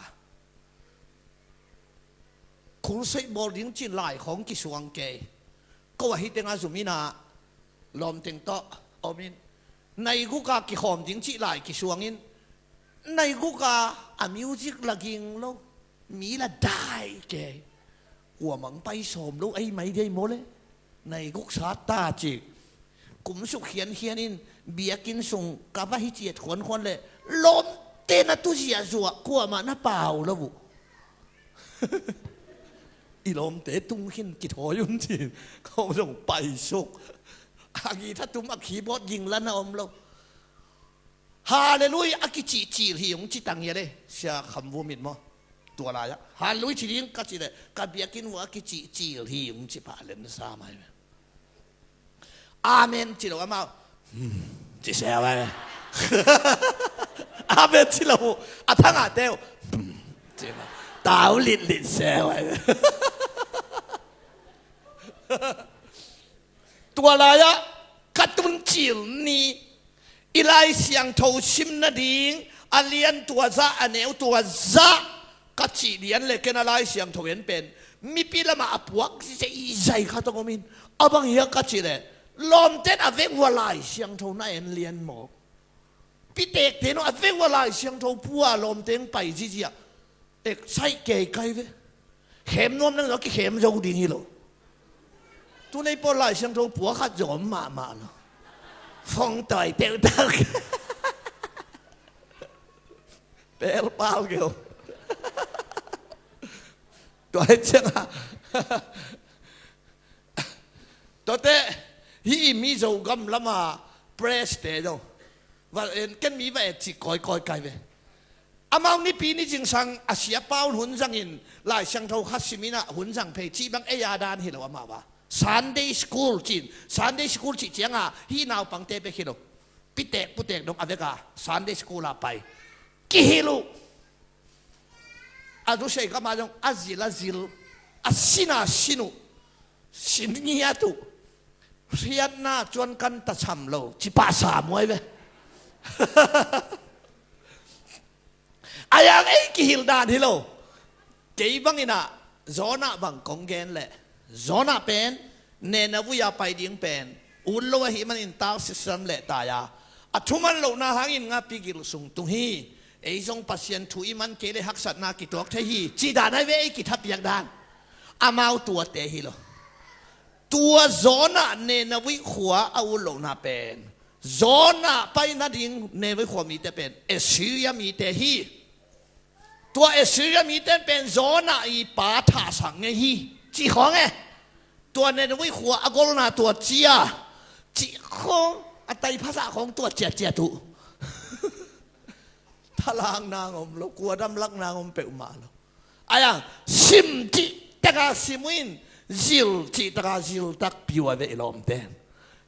Khulseih bawl ding cin lai khawng kisuang kei. Ko ahi tengah zum in ah lawmteng tawh om in, nai guk a kikhawm ding cih lai kisuang in, nai guk a a music la ging lo, mi la dai kei. Kuamah hong pai sawm lo, ei mai dei maw le. Nai guk sat ta cih. Kum suk khiankhian in biakinn sung ka va hi ciat khuankhuan le, lawmte na tu ziahzuah kuamah na pau lo uh. I lawmte tung khin kithawi un cin, ko zong pai suk. A guitar tum, a keyboard ging la na om lo. Halleluiah, a kicihcil hi ung ci tang hia le, Sia Kham Vum in maw. Tua lai-ah Halleluiah ci ding ka cih leh ka biakinn uh a kicihcil hi ung ci pah len sa mai. Amen ci lo amau, hmm, ci seu ai. Amen ci lo uh a thangahte uh, hmm, ci ma, tau litlit seu ai. Tua lai-ah ka tun cil ni, i Lai Siangtho sim nading a lian tua zah, a neu tua zah ka cih lian le ken a Lai Siangtho en pen mipi lamah a puak zeizai khat hong om in, a bang hiam ka cih leh lawmten a vek uh a Lai Siangtho na en lian maw. Pitekte no a vek uh a Lai Siangtho pua lawmteng pai zizia. Excite kei kai ve. Khem nuam nang lo, kikhem zo ding hi lo. Tunei pawl Lai Siangtho pua khat zong om mahmah lo. Fong tawi teutak. Pelpal keu. Tua hi ciangah Tuate hih i Mizo gam lama press te zong va en, ken mi va et cih kawikawi kai ve. Amau nipi ni zingsang a siapa un hun zangin Lai Siangtho khat sim in ah hun zang phei cih bang ei a dan hi lo amau a. Sunday school cin, Sunday school cih cianga hih naupangte bek hi lo. Pitek putek dong a veka Sunday school ah pai. Kihilh uh. A zusei kama zong a zil a zil, a sin a sin uh, sin ngiat uh. Hriatna cuan kan ta cham lo ci pah sa muai ve. A yang ei kihilh dan hi lo. Kei bangin ah Jonah bang kong gen leh, Jonah pen Nineveh a pai ding pen ut lo ahih manin Tarsis lam leh tai a, a thuman lohna hangin ngapi gil sung tung hi. Ei zong Pasian thu i man kei le haksatna kituak thei hi cih dan ai ve, ei kithapiak dan. Amau tuate hi lo. Tua Jonah Nineveh khua a ut lohna pen Jonah pai nading Nineveh khua mite pen Assyria mite hi. Tua Assyria mite pen Jonah i pa thahsak ngei hi cih khawng e. Tua Nineveh khua a golna tua cia cih khawng, a taiphasa khawng tua ciatciat uh. Thalak nang om lo, kua damlak nang om peuhmah lo. Ai ang sim cih taka sim uh in, zil cih taka zil takpi uh a ve i lawmte.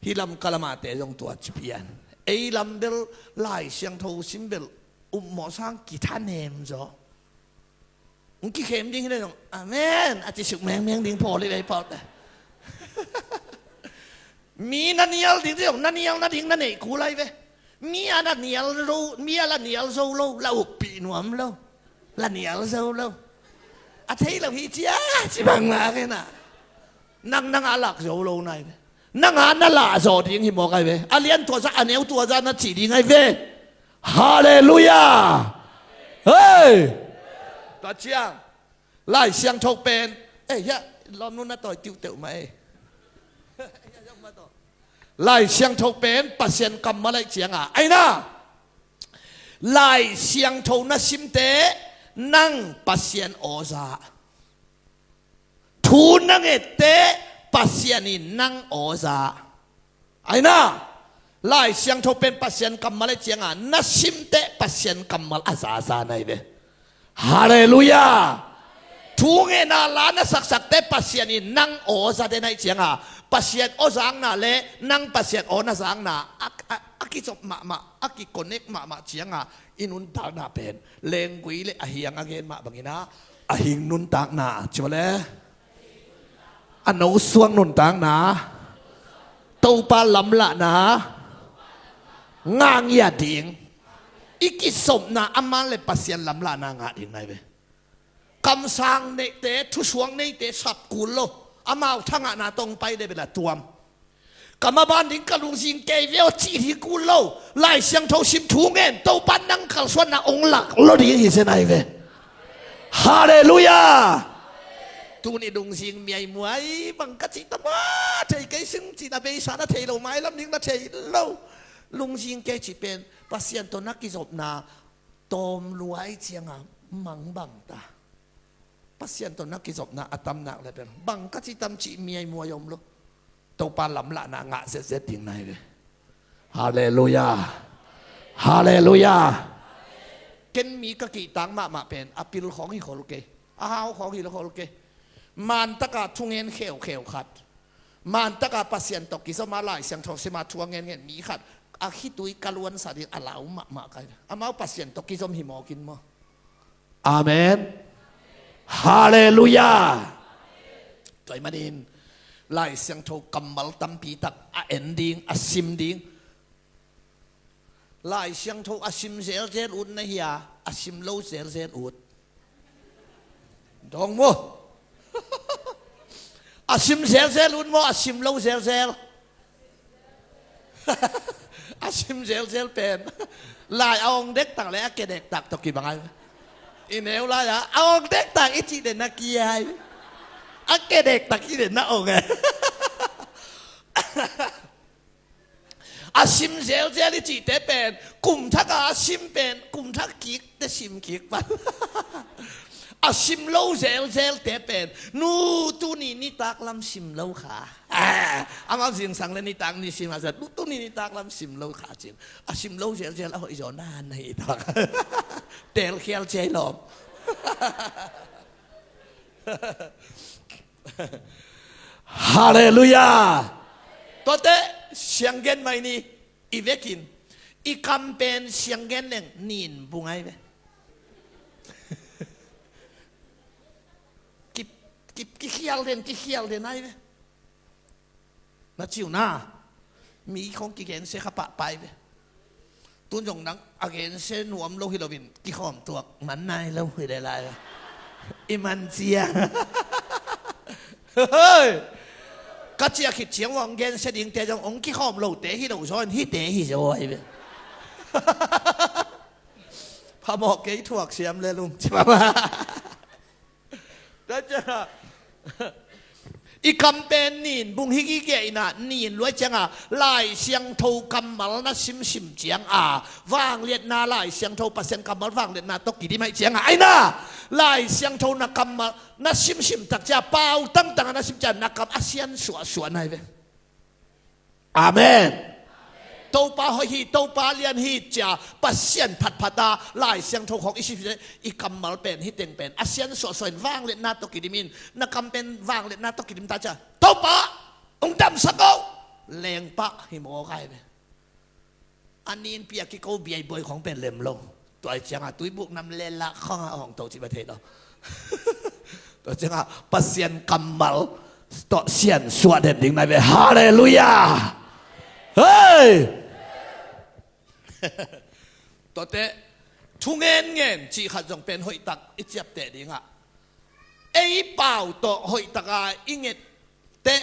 Hih lam kalamate zong tua ci pian. Ei lam bel Lai Siangtho sim bel upmawh sang kithanem zaw. Hong kikhem ding hi le zong amen a ci suk mengmeng ding pawl hi vei paute. Mi na nial ding ci zong na nial nading na neih kul ai ve. Mi a na nial zo, mi a la nial zo lo, la uppih nuam lo. La nial zo lo. A thei lo hi cia ci bang la kena. Nang nang a lak zo lo nai ve. Nang a na lah zawh ding hi mawk ai ve. A lian tua za a neu tua za na cih ding ai ve. Halleluiah. Hei. Tua ciang Lai Siangtho pen, eh, ya, lawmnu na tawi tiuhteuh mah ei. Lai Siangtho pen Pasian kammal aih cianga aina. Lai Siangtho na simte nang Pasian awza. Thu na ngette Pasian in nang awza. Aina, Lai Siangtho pen Pasian kammal aih cianga na simte Pasian kammal a zaza nai ve. Halleluiah. Thu ngenna la na saksakte Pasian in nang awza den aih cianga Pasian aw zakna le nang Pasian aw na zakna a, a, a kizop mahmah, a kikonek mahmah cianga i nuntakna pen lenggui le a hiang a gen mah bangina a hing nuntakna ci mawle. A nosuak nuntakna, Topa lamlahna, ngah ngiat ding. I kisopna a man le Pasian lamlahna ngah ding nai ve. Kamsang neite, thusuak neite sap kul lo. Amau thangahna tong pai le bela tuam. Ka maban ding ka lungzing kei ve aw cih ding kul lo. Lai Siangtho sim thu ngen Topa nang kalsuanna ong lak lo ding hi zen ai ve. Halleluiah. Tuni lungzing miaimuai bang ka cih tama thei kei sing cih na beisa na thei lo mailam ding na thei lo. Lungzing kei cih pen Pasian tawh na kizopna tawm luai cianga mangbang ta. Pasian tawh na kizopna a tamnak le pen bang ka ci tam cih miaimuai om lo. Topa lamlahna ngah zetzet ding nai ve. Halleluiah. Halleluiah. Ken mi ka kihtak mahmah pen a pil khawng hi khol kei. A hau khawng hi lo khol kei. Mantaka thungen kheukheu khat. Mantaka Pasian tawh kizoma Lai Siangtho sima thu a ngenngen mi khat a khitui ka luansa ding a lau mahmah kai. Amau Pasian tawh kizom hi mawkin maw? Amen. Halleluiah. Tua ahih manin Lai Siangtho kammal tampi tak a en ding, a sim ding. Lai Siangtho a sim zelzel ut na hia, a sim lo zelzel ut? Dong maw? A sim zelzel ut maw, a sim lo zelzel? A sim zelzel pen lai a ong dektak le a ke dektak tawh kibang ai. I neu lai-a a ong dektak i cih den na ki ai. A ke dektak i den na ong ai. A sim zelzel i cihte pen kum thak a sim pen kum thak kik te sim kik pan. A sim lo zelzelte pen nu tuni nitak lam sim lo kha. Ah, amau zingsang le nitak ni sim a zat nu tuni nitak lam sim lo kha cin. A sim lo zelzel a hoih zaw nan na hi tak. Telkhial ciai lawm. Halleluiah. Tuate sianggen mai ni i vekin i kam pen sianggen leng nin bung ai ve. Ki, ki, kikhial den, kikhial den ai ve. Na ciu na mi khong kigensia kha pahpai ve. Tun zong nang a gensia nuam lo hi loin kikhawm tuak man nai lo hi le lai. I man cia. Hoi. Ka cia khit ciang ong gensia dingte zong ong kikhawm lote hi lo zaw in hite hi zaw ai ve. Phamawh kei thuak siam le lung ci phamawh. Tua ciangah i kam pen nin bung hi gige inah nin luai ciangah Lai Siangtho kammal na simsim ciangah vangliatna Lai Siangtho Pasian kammal vangliatna tawh kidim aih ciangah aina Lai Siangtho na kammal na simsim tak ciah pau tangtangah na sim ciah na kam a sian suahsuah nai ve. Amen. Topa hoih hi, Topa lian hi cia Pasian phatphata Lai Siangtho khawng i sipsip i kammal pen hi teng pen a sian suahsuah in vangliatna tawh kidim in na kam pen vangliatna tawh kidim ta cia Topa ong damsak oh lengpah hi mawk ai ve. A ninpi a kiko biaiboi khong pen lem lo. Tua ciangah tuibuk nam lelak khongah hong to cih va thei lo. Tua ciangah Pasian kammal tawh siansuah den ding nai ve. Halleluiah. Hei. Tuate thungen ngen cih khat zong pen hoihtak i ciapteh dingah ei pau tawh hoihtaka i nget teh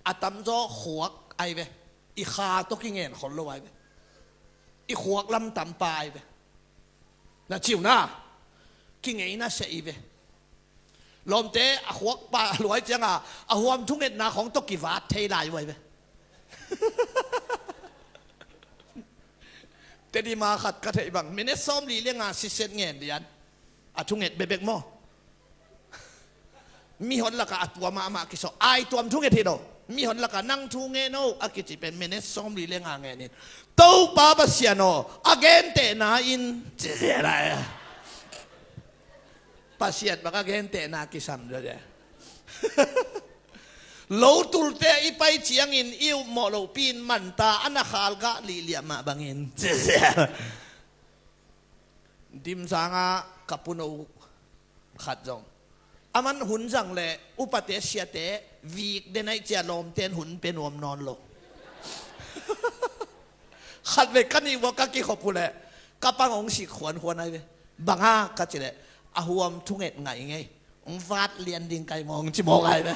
a tamzaw khuak ai ve. I kha tawh kingen khol lo ai ve. I khuak lam tampa ai ve. Na ciu na kingeina seh i ve. Lawmte a khuakpa luai cianga a huam thungetna khong tawh kivat thei lai uai ve. Tedima khat ka theih bang minute sawm li le nga siset ngen lian. A thunget bebek maw? Mihon laka a tua mahmah kisawh ai tuam thunget hi lo. Mihon laka nang thungen o a kici pen minute sawm li le nga ngenin Topa Pasian aw a gentehna in ci zian ai. Pasian bang a gentehna kisam zaw zaw. Lo tulte i pai ciangin i upmawh lopi in manta a na khalgah lihliah mah bangin ci zian. Dimsanga ka puno khat zong a man hun zang le upate siate vik den aih cia lawmten hun pe nuam nawn lo. Khat ve ka nih vua ka kikhop uh le ka pang hong sik khuankhuan ai ve. Banga ka ci le a huam thunget ngai ngei. Hong vat lian ding kai mawng ci mawk ai ve.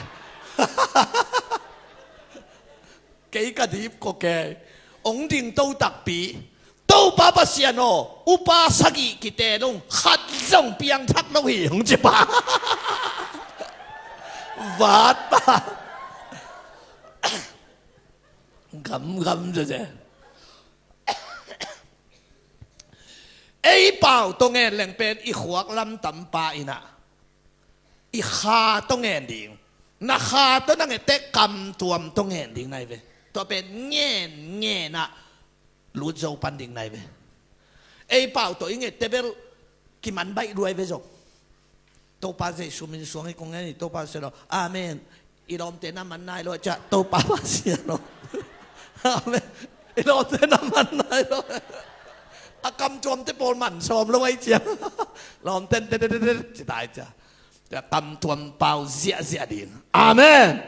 Kei ka dip ko kei. Hong ding to takpi. Topa Pasian aw upa sagih kite lung khat zong piangthak lo hi hong ci pa. Vat pa. Gamgam zeze. Ei pau tawh ngen leng pen i khuak lam tampa inah i kha tawh ngen ding. Na kha tawh na ngette kamtuam tawh ngen ding nai ve. Tua pen ngen ngenah lut zo pan ding nai ve. Ei pau tawh i ngette bel kiman baih luai ve zong. Topa Jesu min suang i kong ngen i Topa Pasian aw. Amen. I lawmte na man nai lo a ciah Topa Pasian aw. Amen. I lawmte na man nai lo. A kamtuamte pawl man sawm lo ai ciah. Lawmten te te te te ci tai ciah. Kamtuam pau ziahziah ding. Amen.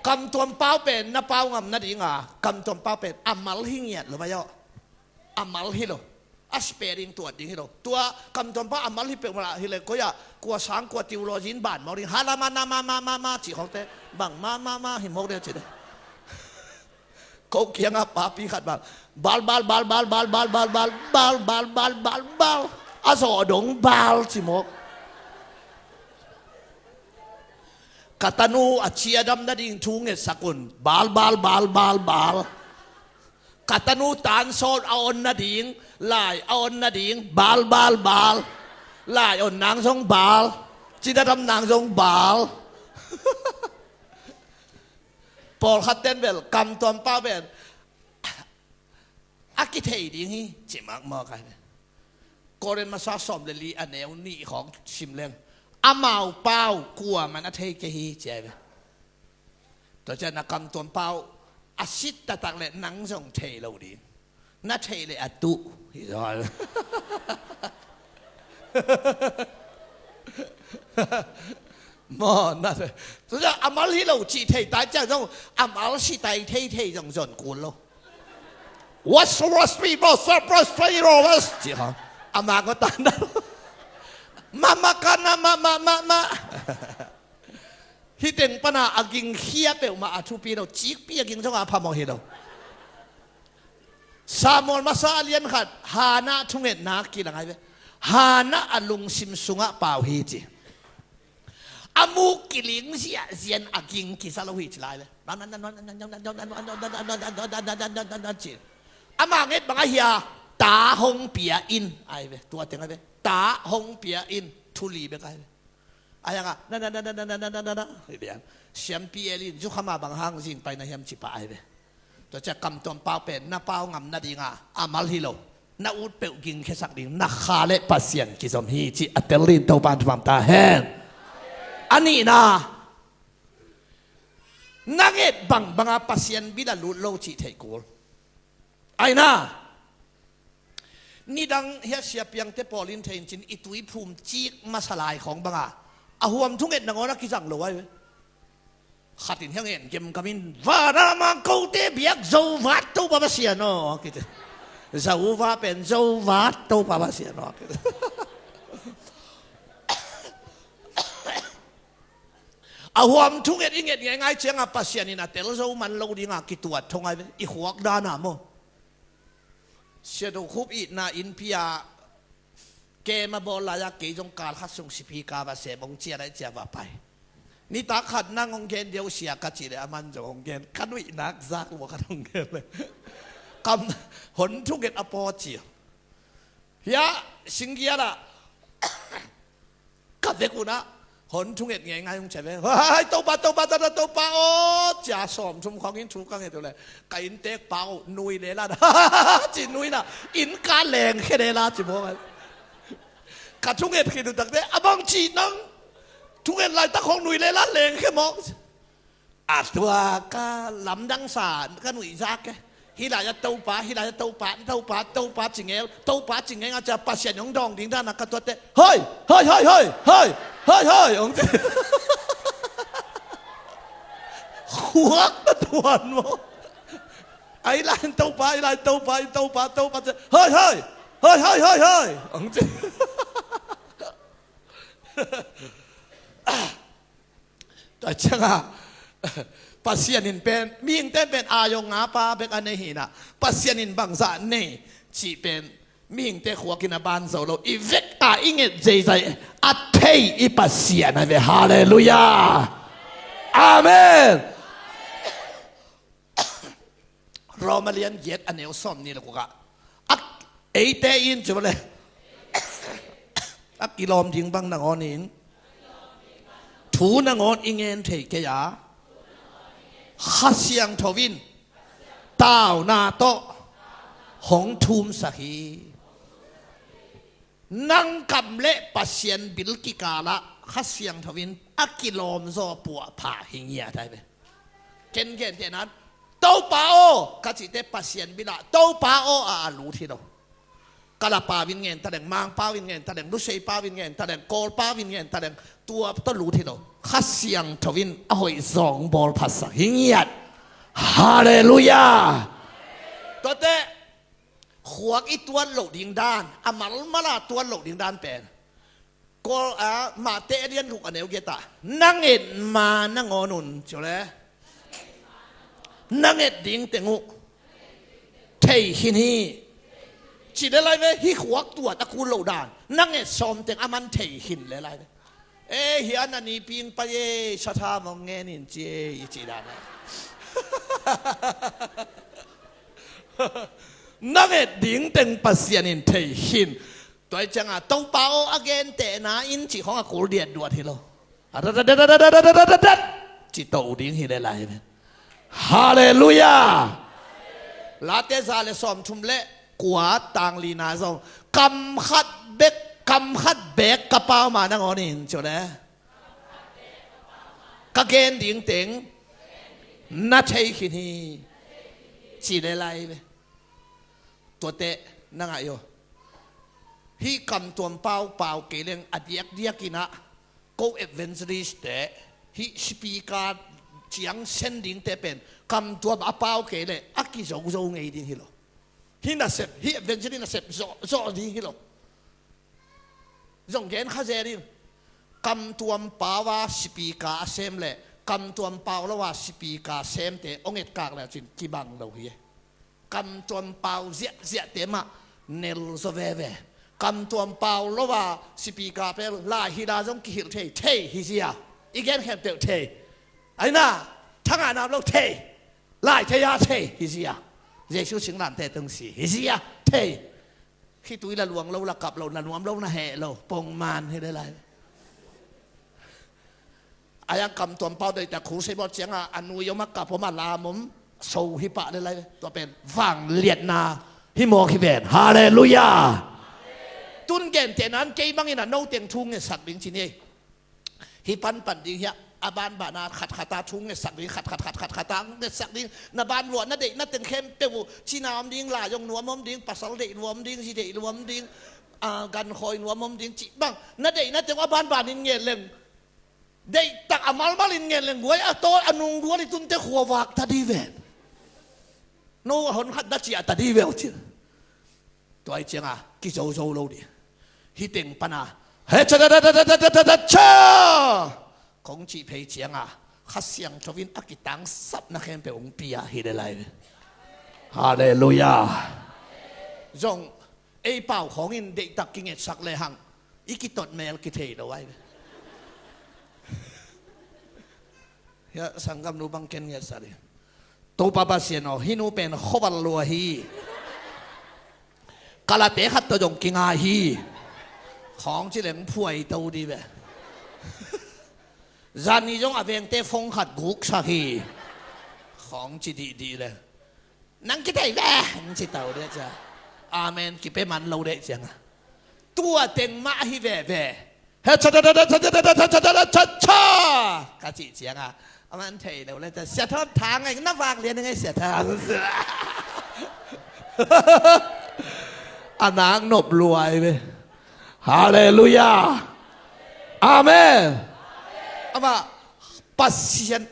Kamtuam pau pen na pau ngam nadinga kamtuam pau pen a mal hi ngiat lo mai aw. A mal hi lo. A spelling tuat ding hi lo. Tua kamtuam pau a mal hi peuhmah hi le koi ah kua sang kua theology in ban mawk ding. Hala ma na ma ma ma ma cih khawngte bang ma ma ma hi mawk ding a cih ding. Ko kiangah papi khat bang bal bal bal bal bal bal bal bal bal bal bal bal bal a zawh dong bal ci mawk. Ka tanu a ciadam nading thu ngetsak un bal bal bal bal bal. Ka tanu tansawt a on nading lai a on nading bal bal bal. Lai on nang zong bal. Cidadam nang zong bal. Pawlkhat ten bel kamtuam pau ben a kithei ding hi ci makmawk ai ve. Korin masa sawm le li a neu nih khawng sim leng amau pau kuaman a thei kei hi ci ai ve. Tua cian na kamtuam pau a sit taktak le nang zong thei lo ding. Na theih le a tuh hi zaw. Maw na theih. Tua cian a mal hi lo cih thei tai ciang zong a mal si tai thei thei zong zon kul lo. Was was we was was was was was cih khawng a mang aw ta na. Mama kana mama mama. Hih teng pana a ging khia peuhmah a thupi lo. Cikpi a ging zonga phamawh hi lo. Samuel masa a lian khat Hannah thungetna kilang ai ve. Hannah a lungsim sungah pau hi ci. A muk kiling ziahzian a ging kisa lo hi ci lai ve. Ci. Ama nget bang a hia ta hong pia in ai ve. Tua teng ai ve. Ta hong pia in thuli bek ai ve. A hiangah na na na na na na na na na na hi lian. Siampi Eli in zukhama bang hang zing pai na hiam ci pah ai ve. Tua ciah kamtuam pau pen na pau ngam nadinga a mal hi lo. Na ut peuh gingkhiasak ding na kha le Pasian kizom hi cih a tel ding Topa in thupha ta hen. A nihna Na nget bangbanga Pasian bil a lut lo cih theih kul. Aina, nidang hia siapiangte pawl in thei in cin i tuiphum cik masa lai khawng banga a huam thunget nangawn a kizang lo ai ve. Khat in hia ngen gemgam in, vana mangkote biak Zovaat Topa Pasian aw, kiti. Zovaat pen Zovaat Topa Pasian aw, kiti. A huam thunget i nget ngeingai cianga Pasian in a tel zo man lo dinga kituat thong ai ve, i khuak dana maw. Sia Do Khup itna innpi-a kem a bawl lai-a kei zong kal khat sung sipi ka va sem, hong ciah lai cia va pai. Nitak khat nang hong gen deuh sia ka cih leh a man zong hong gen, ka nuihnak zak lua khat hong gen leh. Kam hon thunget a paw cia. Hia, singgiat ah ka vek unah hon thunget ngeingai hong cia ve. Hai, Topa, Topa, Topa, Topa aw, cia sawm thum khawng in thu ka nget uh leh ka inntek pa uh nui lela, ci nuina, inn ka lengkhia lela ci bawk ai. Ka thunget khit uh takte a bang cih nang, thunget laitak khawng nui lela lengkhia mawk. A tua ka lamdang sa ka nuih zak e. Hih lai-ah Topa, hih lai-ah Topa, Topa, Topa ci ngel, Topa ci ngel a cia Pasian hong dawng ding dana ka tuatte. Hoi, hoi, hoi, hoi, hoi, hoi, hoi, hong ci. Khuak na tuan maw. Ai lai Topa, ai lai Topa, ai Topa, Topa ci. Hoi, hoi, hoi, hoi, hoi, hoi, hong ci. Tua cianga Pasian in pen, mihingte pen a yong a pa bek a nei hinah, Pasian in bangzah nei cih pen mihingte khuakin a ban zo lo. I vek a i nget zeizai a thei i Pasian a ve. Halleluiah. Amen. Roma lian giat a neu sawm nih le gukah a, eite in ci bale, a kilawm ding bang nangawn in thu nangawn i ngen thei kei a, Kha Siangtho in tauna tawh hong thumsak hi. Nang kam le Pasian bil kikalah Kha Siangtho in a kilawm zaw puahpha hi ngiat ai ve. Ken gentehnan Topa aw ka cihte Pasian bilah Topa aw a a lut hi lo. Kala pau in ngen taleng, Mang pau in ngen taleng, Lusei pau in ngen taleng, Kawl pau in ngen taleng, tua tawh lut hi lo. Kha Siangtho in a hoih zawng bawl phatsak hi ngiat. Halleluiah. Tuate khuak i tuat loh ding dan, a malmala tuat loh ding dan pen Kawl a, Mate a lian guk a neu giat ah, na nget ma nangawn un ci uh le, na nget ding teng uh thei khin hi. Ci le lai ve, hih khuak tuat a kul loh dan, na nget sawm teng a man thei khin le lai ve. E, hia na niping pai e, satha mong ngen in ci e, i ci dan a. Na nget ding teng Pasian in thei khin. Tua cianga Topa aw a gentehna in cih khawng a kul diatduat hi lo. A dat dat dat dat dat dat dat dat dat ci to ding hi le lai ve. Halleluiah. Late za le sawm thum le kua tang lina zong, kam khat bek, kam khat bek ka pau ma nangawn in ci uh le, ka gen ding teng na thei khin hi. Ci le lai ve. Tuate na ngai aw. Hih kamtuam pau pau kei leng a diakdiak inah ko evangelist te hih speaker ciang sending te pen kamtuam a pau kei leh a kizozo ngei ding hi lo. Hih nasep, hih evangelist nasep zawh, zawh ding hi lo. Zong gen kha zel in, kamtuam pau a speaker a sem le kamtuam pau lo a speaker semte hong etkak le cin kibang lo hi e. Kamtuam pau ziahziahte mah nel zaw veve. Kamtuam pau lo a speaker pen lai hila zong kihilh thei, thei hi zia. I gen khempeuh thei. Aina, thangah nam lo thei. Lai thei a thei hi zia. Jesu singlamteh tungsi hi zia. Thei. Khitui la luang lo, la kap lo, la nuam lo, na heh lo, pongman hi le lai. Ai a kamtuam pau doihtak khul sei bawt cianga a nui om a kap om a lam om so hi pah le lai. Tua pen vangliatna hi mawk hi ven. Halleluiah. Tun gentehnan kei bangin a no teng thu ngetsak ding ci ni ei. Hih panpan ding hiah A banbana khatkhat a thu ngetsak ding, khatkhat khatkhat khatkhat a ngetsak ding. Na ban lua, na deihna teng khempeuh uh, cina om ding, lai om, nuam om ding, pasal deih lua om ding, zi deih lua om ding, a, gankhoi nuam om ding cih bang, na deihna teng uh a banbanin nget leng, deihtak a malmalin nget leng guai a tawl a nunggual i tunte khuavak ta dih ve. No a hon khat na ciah ta dih ve uh cin. Tua ih cianga kizozo lo dih. Hih teng pana, he cha cha cha cha cha cha cha cha, kong cih phei cianga Kha Siangtho in a kitangsapna khempeuh hong pia hi le lai ve. Halleluiah. Zong ei pau khawngin deihtak kingetsak lehang i kitot mel kithei lo ai ve. Hiah sanggamnu bang ken ngetsak dih. Topa Pasian aw, hih nu pen khuaval lua hi. Kalate khat tawh zong kinga hi. Khawng ci leng phuai to dih ve. Zani zong a vengte phone khat guksak hi. Khawng ci dihdih le, nang kithei ve, hong ci to dih cia. Amen kipia man lo dih cianga, tua teng mah ahi veve. He cha cha cha cha cha cha cha cha cha cha cha, ka cih cianga, a man thei lo le ta, Sia Thang, thang ngai, na vak lian ngai Sia Thang. A nak nop luai ve. Halleluiah. Amen. Amah Pasian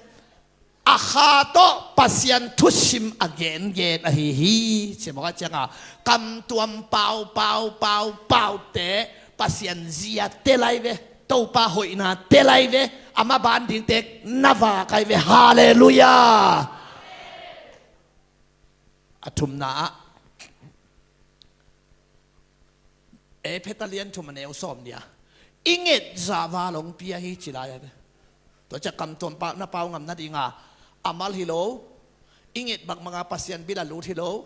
a kha tawh Pasian thusim a gengen ahi hi. Cimawh a cianga, kamtuam pau pau pau paute Pasian zia te lai ve. Topa hoihna te lai ve. Ama ban dingte na vak ai ve. Halleluiah. A thumna ah, Efesa lian thum a neu sawm nih a, i nget zahval hong pia hi ci lai a ve. Tua ciah kamtuam pau, na pau ngam nadinga a mal hi lo. I nget bakmanga Pasian bil a lut hi lo.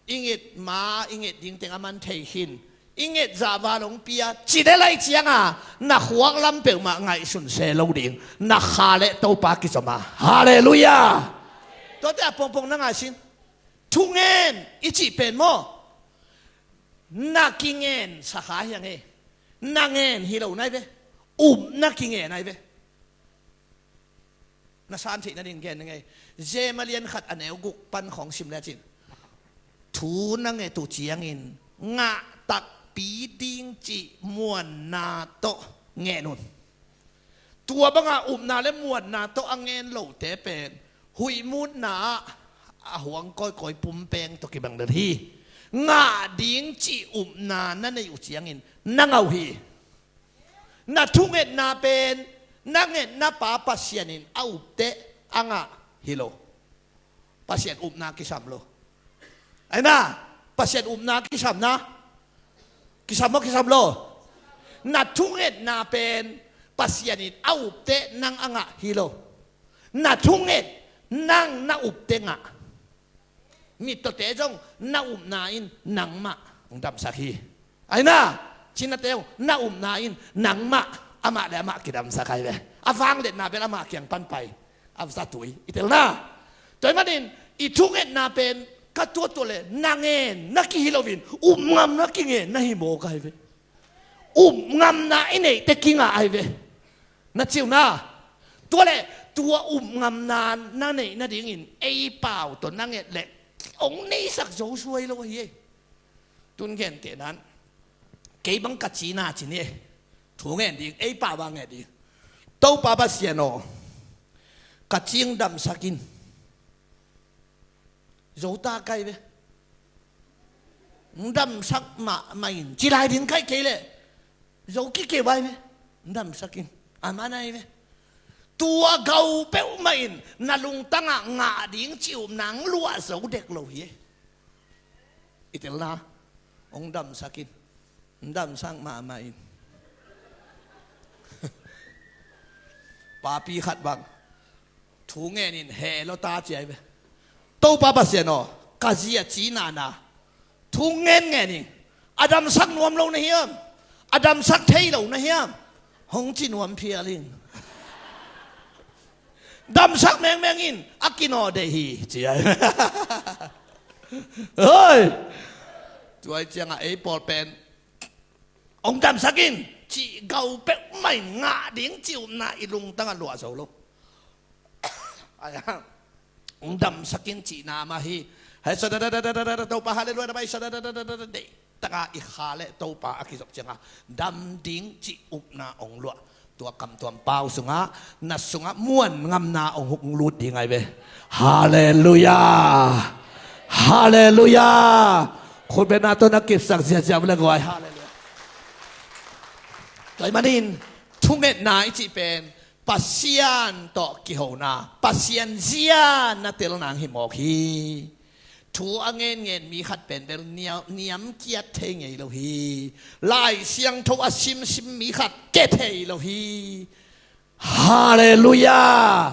I nget ma, i nget ding teng a man thei khin. I nget zahval hong pia ci de lai cianga, na khuak lam peuhmah ngaihsun se lo ding. Na kha le Topa kizom a. Halleluiah. Tuate a pongpong na ngaihsun. Thungen i cih pen maw, na kingen sa kha hiang e. Na ngen hi lo nai ve. Upna kingen ai ve. Na san theih nading gen ngei. Jem a lian khat a neu guk pan khawng sim lecin, thu na nget uh ciangin ngah takpi ding cih muanna tawh ngen un. Tua banga upna le muanna tawh a ngen lote pen huihmutna ah a huang kawikawi pumpeng tawh kibang lel hi. Ngah ding cih upna na neih uh ciangin na ngah uh hi. Na thungetna pen na ngetna pa Pasian in a upteh a ngah hi lo. Pasian upna kisam lo. Aina, Pasian upna kisam na. Kisam maw, kisam lo? Na thungetna pen Pasian in a upteh nang a ngah hi lo. Na thunget nang na upteh ngah. Mittawte zong na upna in nangmah hong damsak hi. Aina, cinate zong na upna in nangmah, amah le amah kidamsak ai ve. A vangliatna bel amah kiang pan pai. A zatui i telna. Tua ahih manin i thungetna pen ka tuatua le na ngen na kihi loin upngamna kingen na hi mawk ai ve. Upngamna i neihte kingah ai ve. Na ciuna. Tua le tua upngamna na neih nadingin ei pau tawh na nget le hong neisak zo suai lo ahi ei. Tun gentehnan kei bang ka cina cin e. Thu ngen ding, ei pau a ngen ding. Topa Pasian aw, ka cing damsak in. Zo ta kai ve. Damsak mahmah in ci lai ding kai kei leh zo kikeu ai ve. Damsak in. A man ai ve. Tua gau peuhmah in na lungtangah ngah ding cih upna hong luah zo dek lo hi. I telna, hong damsak in. Damsak mahmah in. Papi khat bang thu ngen in heh lo ta ci ai ve. Topa Pasian aw, ka zi a cina na thu ngen ngen in. A damsak nuam lo na hiam? A damsak thei lo na hiam? Hong ci nuam phial in. Damsak mengmeng in a kinaw deih hi ci ai. Hoi. Tua ih ciangah ei pawl pen hong damsak in cih gau peuhmah in ngah ding cih upna i lungtangah luah zo lo. Ai, hong damsak in cihna mah hi. Hai, sa da da da da da da, Topa, halleluiah, na bai sa da da da da da da, deih taka i kha le Topa a kizop cianga dam ding cih upna hong luah. Tua kamtuam pau sungah, na sungah muan ngamna hong huk lut ding ai ve. Halleluiah. Halleluiah. Khutbetna tawh na kipsak ziahziah le guai. Halleluiah. Tua ahih manin thungetna i cih pen Pasian tawh kihona, Pasian zia na tel nang hi mawk hi. Thu a ngenngen mi khat pen bel niam, niamkiat thei ngei lo hi. Lai Siangtho a simsim mi khat ke thei lo hi. Halleluiah.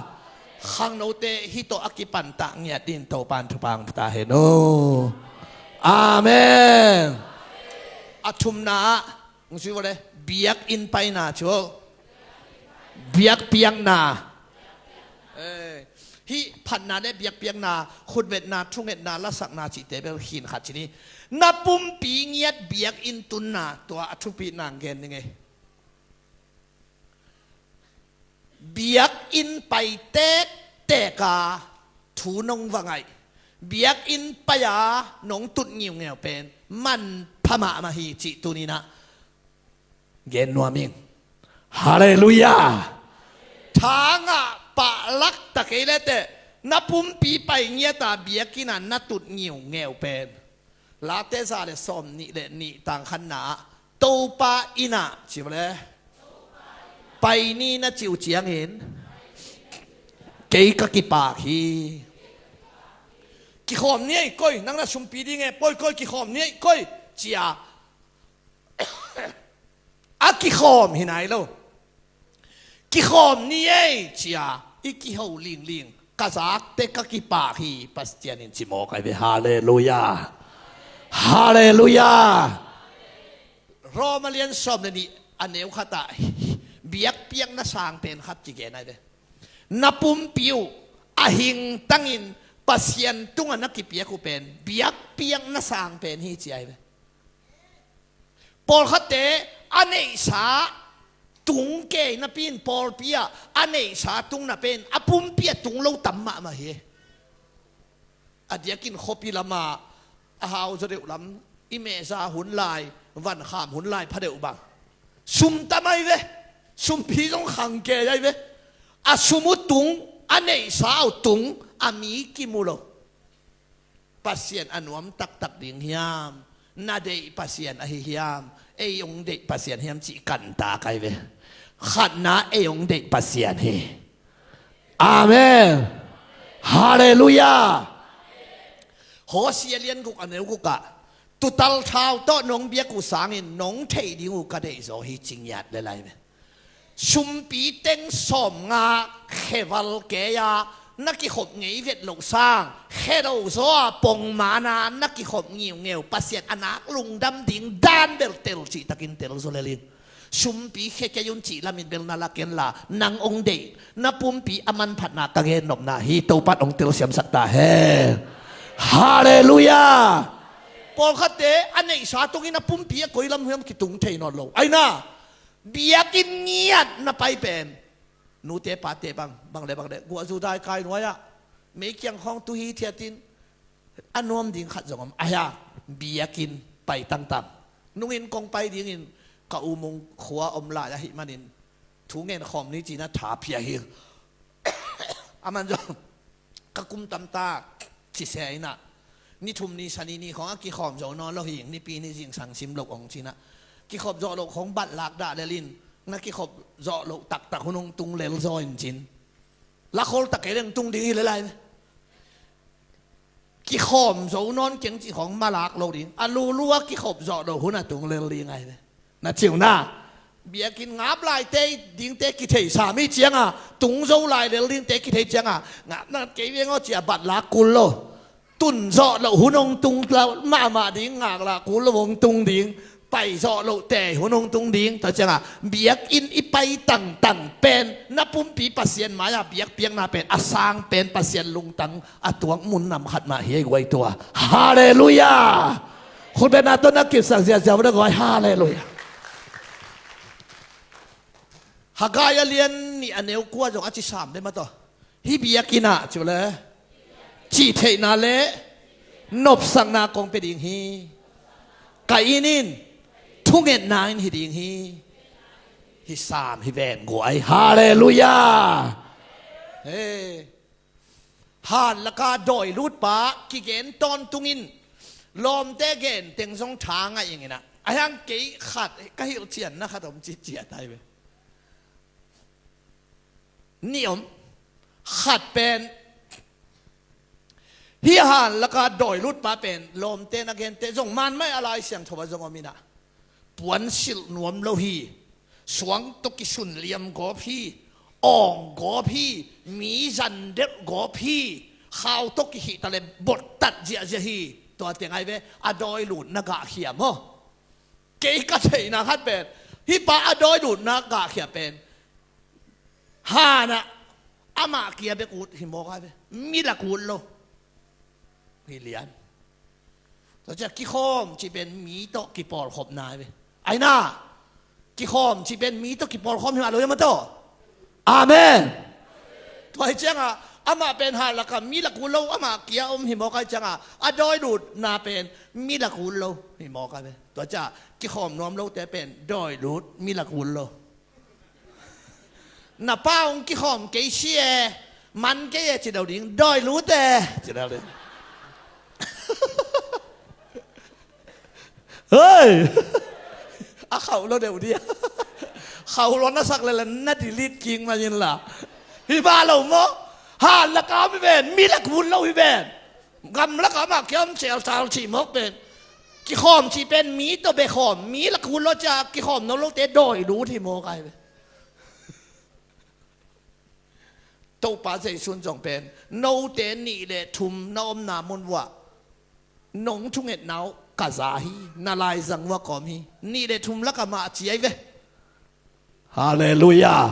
Khangnote hih tawh a kipantah ngiat dingin Topan thupha hong pia ta hen aw. Amen. A thumna ah hong sui vua le, biakinn paina cu, biakpiakna. Eh, hih phatna le biakpiakna, khutbetna, thungetna, lasakna cihte bel khin khat ci ni. Na pumpi ngiat biakinn tunna, tua a thupitna gen ning ei. Biakinn pai tektek a thu nong va ngaih, biakinn pai-a nong tut ngiungeu pen manpha mahmah hi cih tuni-in ah gen nuam ing. Halleluiah. Thangah pahlak ta kei leteh na pumpi pai ngiat a biakinn ah na tut ngiungeu pen Late za le sawm nih le nih tangkhanna ah Topa inn ah ci le, pai ni na cih uh ciangin kei ka kipak hi. Kikhawm ni ei koi, nang na sumpi ding e, poi koi, kikhawm ni ei koi, ci-a a kikhawm hi nai lo. Kikhawm ni ei ci-a i kiho lingling, ka zakte ka kipak hi, Pasian in ci mawk ai ve. Halleluiah. Halleluiah. Rom a lian sawm le nih a neu khat ah biakpiakna sang pen khat kigen ai ve. Na pumpi uh a hingtangin Pasian tungah na kipiak uh pen biakpiakna sang pen hi ci ai ve. Pawlkhatte a neihsa tung kei napi in pawlpi ah a neihsa tung napi in a pumpi a tung lo tam mahmah hi. A diakin khuapi lamah a hau zaw deuh lam, i mehza hun lai, vankham hun lai pha deuh bang sum tam ai ve. Sumpi zong khang kei ai ve. A sum uh tung, a neihsa uh tung, a mi kimu lo. Pasian a nuam taktak ding hiam? Na deih Pasian ahi hiam? Ei hong deih Pasian hiam cih kantak ai ve. Khatna ei hong deih Pasian hi. Amen. Halleluiah. Hosea lian guk a neu guk ah tuutal thau tawh nong biak uh sangin nong theih ding uh ka deih zaw hi ci ngiat le lai ve. Sumpi teng sawmnga kheval kei-a na kikhop ngei vet loh sang, khe lo zaw a pongman a na kikhop ngiungeu Pasian a nak lungdam ding dan bel tel cihtakin tel zaw lel in. Sumpi khe kei un cih lamin bel na lak en la, nang hong deih na pumpi a manphatna ka gen nopna hi. Topan hong telsiamsak ta hen. Halleluiah. Pawlkhatte a neihsa tungin a pumpi a koi lam hiam kitung thei nawn lo. Aina biakinn ngiat na pai pen nute pate bang, bang le bang le guah zu dai kai nuai-ah mei kiang khawng tuhi thiatin a nuam ding khat zong om. Ahi a, biakinn pai tangtang. Nungin kong pai dingin ka umung khua om lai ahih manin thu ngen khawm ni cina tha phia hi. A man zong ka kum tamta ci se inah ni thum ni sani ni khawng a kikhawm zo nawn lo hi. Nipi ni zingsang sim lo hong cinah kikhop zawh loh khawng bat lak dah lelin na kikhop zawh loh taktak hun hong tung lel zaw in cin. Lakhol tak kei leng tung ding hi lelai. Kikhawm zo nawn keng cih khawng malak lo ding. A lulu a kikhop zawh loh hun a tung lel ding ai ve. Na ciu na biakinn ngap lai te dingte kithei sami cianga tung zo lai lel dingte kithei cianga ngapna kei veng aw cia bat lak kul lo. Tun zawh loh hun hong tung mahmah ding, ngak lah kul lo hong tung ding, pai zawh loh te hun hong tung ding. Tua cianga biakinn i pai tangtang pen na pumpi Pasian mai-ah biakpiakna pen a sang pen Pasian lungtang a tuak mun nam khat mah hi ei guai tua. Halleluiah. Khutbetna tawh na kipsak ziahziah vua na guai. Halleluiah. Haggai a lian nih a neu kua zong a ci sam le mataw. Hih biakinn ah cu le cih theihna le nopsakna kong pia ding hi. Ka inn in thungetna inn hi ding hi. Hih sam hi ven guai. Halleluiah. He. Han laka dawi lutpa kigen tawntung in lawmte gen teng zong tha ngaih ing inah a hiang kei khat ka hilh cianna khat om ciciat ai ve. Nih om. Khat pen hih han laka dawi lutpa pen lawmte na gente zong man mai a Lai Siangtho a zong om inah puan silh nuam lo hi. Suang tawh kisun liam gawp hi. Awng gawp hi. Mi zan delh gawp hi. Khau tawh kihihta le bottat ziahziah hi. Tua teng ai ve a dawi lutna gahkhia maw? Kei ka theihna khat pen hih pa a dawi lutna gahkhia pen hanah amah kia bek ut hi mawk ai ve. Mi lak ut lo. Hi lian. Tua ciah kikhawm cih pen mi tawh kipawlkhopna ai ve. Aina kikhawm cih pen mi tawh kipawlkhawm hi mah lo ia ma tawh. Amen. Tua hi ciangah amah pen han lakah mi lak ut lo, amah kia om hi mawk ai ciangah a dawi lutna pen mi lak ut lo hi mawk ai ve. Tua ciah kikhawm nuam lote pen dawi lut mi lak ut lo. Na pa hong kikhawm kei si e, man kei e ci lo ding, dawi lut e ci lo ding. Hei. A khauh lo deuh dia. Khauh lo na sak lele na delete king ma in la. Hi ba lo maw? Han laka mi ven, mi lak ut lo hi ven. Gam laka mah kiam celcal cih mawk pen kikhawm cih pen mi tawh bekhawm, mi lak ut lo cia kikhawm no lote dawi lut hi mawk ai ve. Topa Jesuh in zong pen note nih le thum na omna mun uah nong thungetna uh ka za hi, na laizang uah ka om hi. Nih le thum lakah mah a ci ai ve. Halleluiah.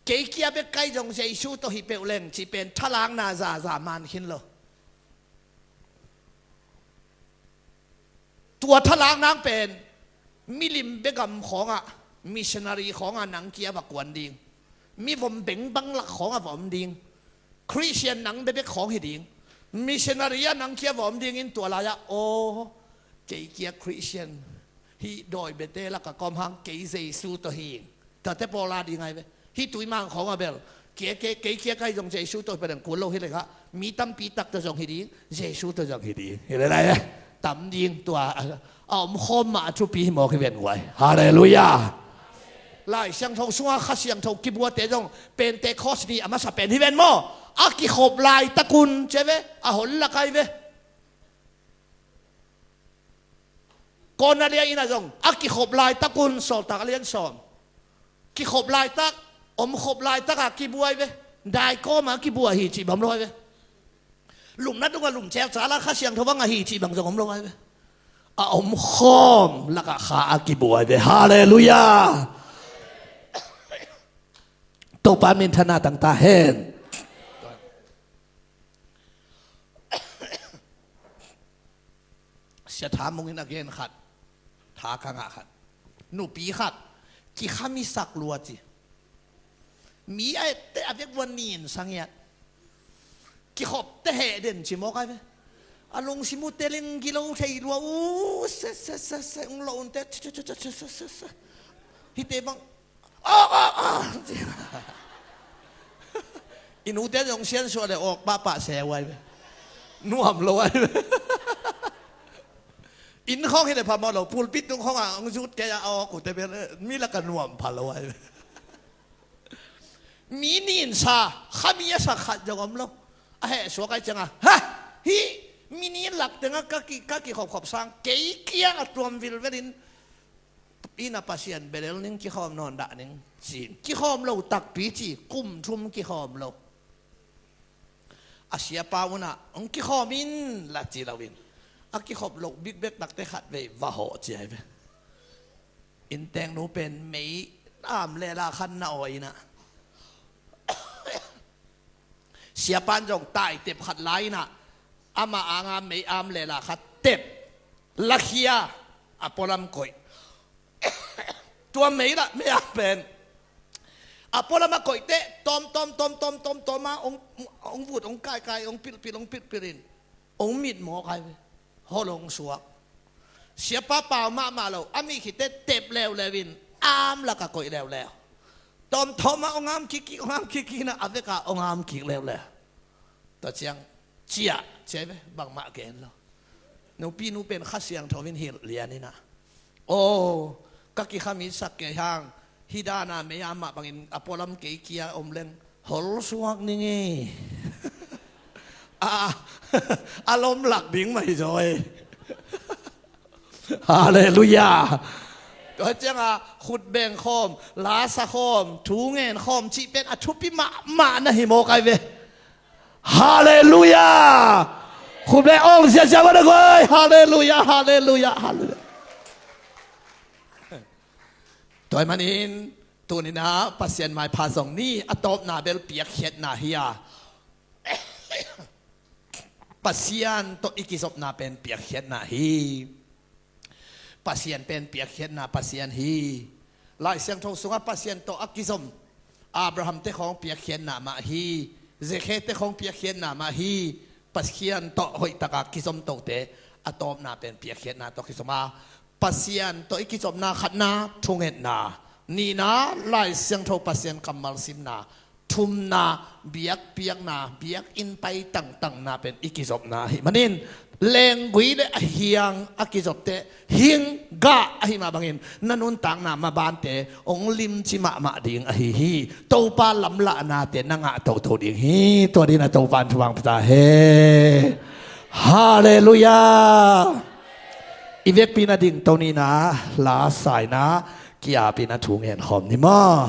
Kei kia bek kai zong Jesuh tawh hi peuh leng cih pen thalakna zaza man khin lo. Tua thalak nang pen milim begam khawngah, missionary khawngah nang kia va kuan ding. Mi vom bengbang lak khawngah va om ding. Christian nang bebek khawng hi ding. Missionary ah nang kia va om dingin tua lai-ah aw, kei kia Christian hih dawi bete lakah ka om hang kei Jesuh tawh hi ing. Tate pawl a ding ai ve. Hih tuimang khawng a bel kia kei, kei kia kai zong Jesuh tawh hi peuh leng kul lo hi lengah mi tampi tak tawh zong hi ding, Jesuh tawh zong hi ding. Hi le lai ve. Tam ding tua a, a omkhawm mah a thupi hi mawk hi ven guai. Halleluiah. Lai Siangtho sungah Kha Siangtho kibuate zong Pentecost ni a masa pen hi ven maw? A kikhop laitak un ci ai ve. A hon lak ai ve. Cornelia inn ah zong a kikhop laitak un, Sawltak a lian sawm. Kikhop laitak, omkhop laitak a kibua ai ve. Daikawm a kibua hi cih bang om lo ai ve. Lumna dungah lum celcal a Kha Siangtho bang a hi cih bang zong om lo ai ve. A omkhawm lakah kha a kibua ai ve. Halleluiah. Topa minthanna tang ta hen. Sia Tha Mung in a gen khat, tha ka ngah khat. Nupi khat kikhamisak lua ci. Mi a etteh a vekvua nin sangiat. Kikhopte heh den ci mawk ai ve. A lungsim uh teleng gilo thei lua uh, se se se se, ung lo unte, se se se se. Hite bang, aw, aw, aw. I nute zong siansuah le awk pahpah se uh ai ve. Nuam lo ai ve. Inn khawng hi le phamawh lo, pulpit tung khawngah hong zut kei a awk uhte bel mi lakah nuam pha lo ai ve. Mi ninsa, khami a sak khat zong om lo. A heh suak ai cianga, ha! Hih mi nin lak tengah ka ki, ka kikhopkhop sang, kei kiang a tuam vilvelin, inn ah Pasian belel ning, kikhawm nawn dah ning ci-in kikhawm lo takpi ci, kum thum kikhawm lo. A siapa unah hong kikhawm in la ci loin a kikhop loh bikbek takte khatvei va hawh ci ai ve. Innteeknu pen mei am le la khan na awi inah siapan zong taitep khat lai inah amah anga mei am le la khat tep lakhia a pualam koih. Tua mei lah mei am pen A pualam a koih teh tawm tawm tawm tawm tawm tawm a hong, hong vut, hong kaikai, hong pilpil, hong pilpil in hong mit mawk ai ve. Hol hong suak. Siapa pau mahmah lo, a mi khit teh tep leuleu in, am lak a koih leuleu. Tawm tawm a hong am kik kik, hong am kik kik in a vek a hong am kik leuleu. Tua ciang ciah ciah ve, bangmah gen lo. Nupi nu pen Kha Siangtho in hilh lian in a, aw, ka kikham i sak kei hang, hih dan a mei a mah bangin a pualam kei kia om leng hol suak ning e. A, a lom lak ding mah hi zaw e. Halleluiah. Tua ciang a khut beng khawm, la sa khawm, thu ngen khawm cih pen a thupi mahmah na hi mawk ai ve. Halleluiah. Khut beng ong ziahziah mah na guai. Halleluiah, halleluiah, halleluiah. Tua ahih manin tuni in a Pasian maipha zong ni, a tawpna bel piakkhiatna hi a, Pasian tawh i kizopna pen piakkhiatna hi. Pasian pen piakkhiatna Pasian hi. Lai Siangtho sungah Pasian tawh a kizom Abraham te khawng piakkhiatna mah hi. Zekhe te khawng piakkhiatna mah hi. Pasian tawh hoih taka kizom tote a tawpna pen piakkhiatna tawh kizom a, Pasian tawh i kizopna khatna thungetna, nihna Lai Siangtho Pasian kammal simna, thumna biakpiakna, biakinn pai tangtangna pen i kizopna ahih manin, lenggui le a hiang a kizop teh hing gah ahih mah bangin na nuntakna mabante hong limci mahmah ding ahi hi. Topa lamlahnate na ngah toto ding hi. Tua dingin a Topa in thupha pia ta hen. Halleluiah. I vekpi in a dingto ni in a, la sa in a, ki-ap in a thu ngen khawm ni maw.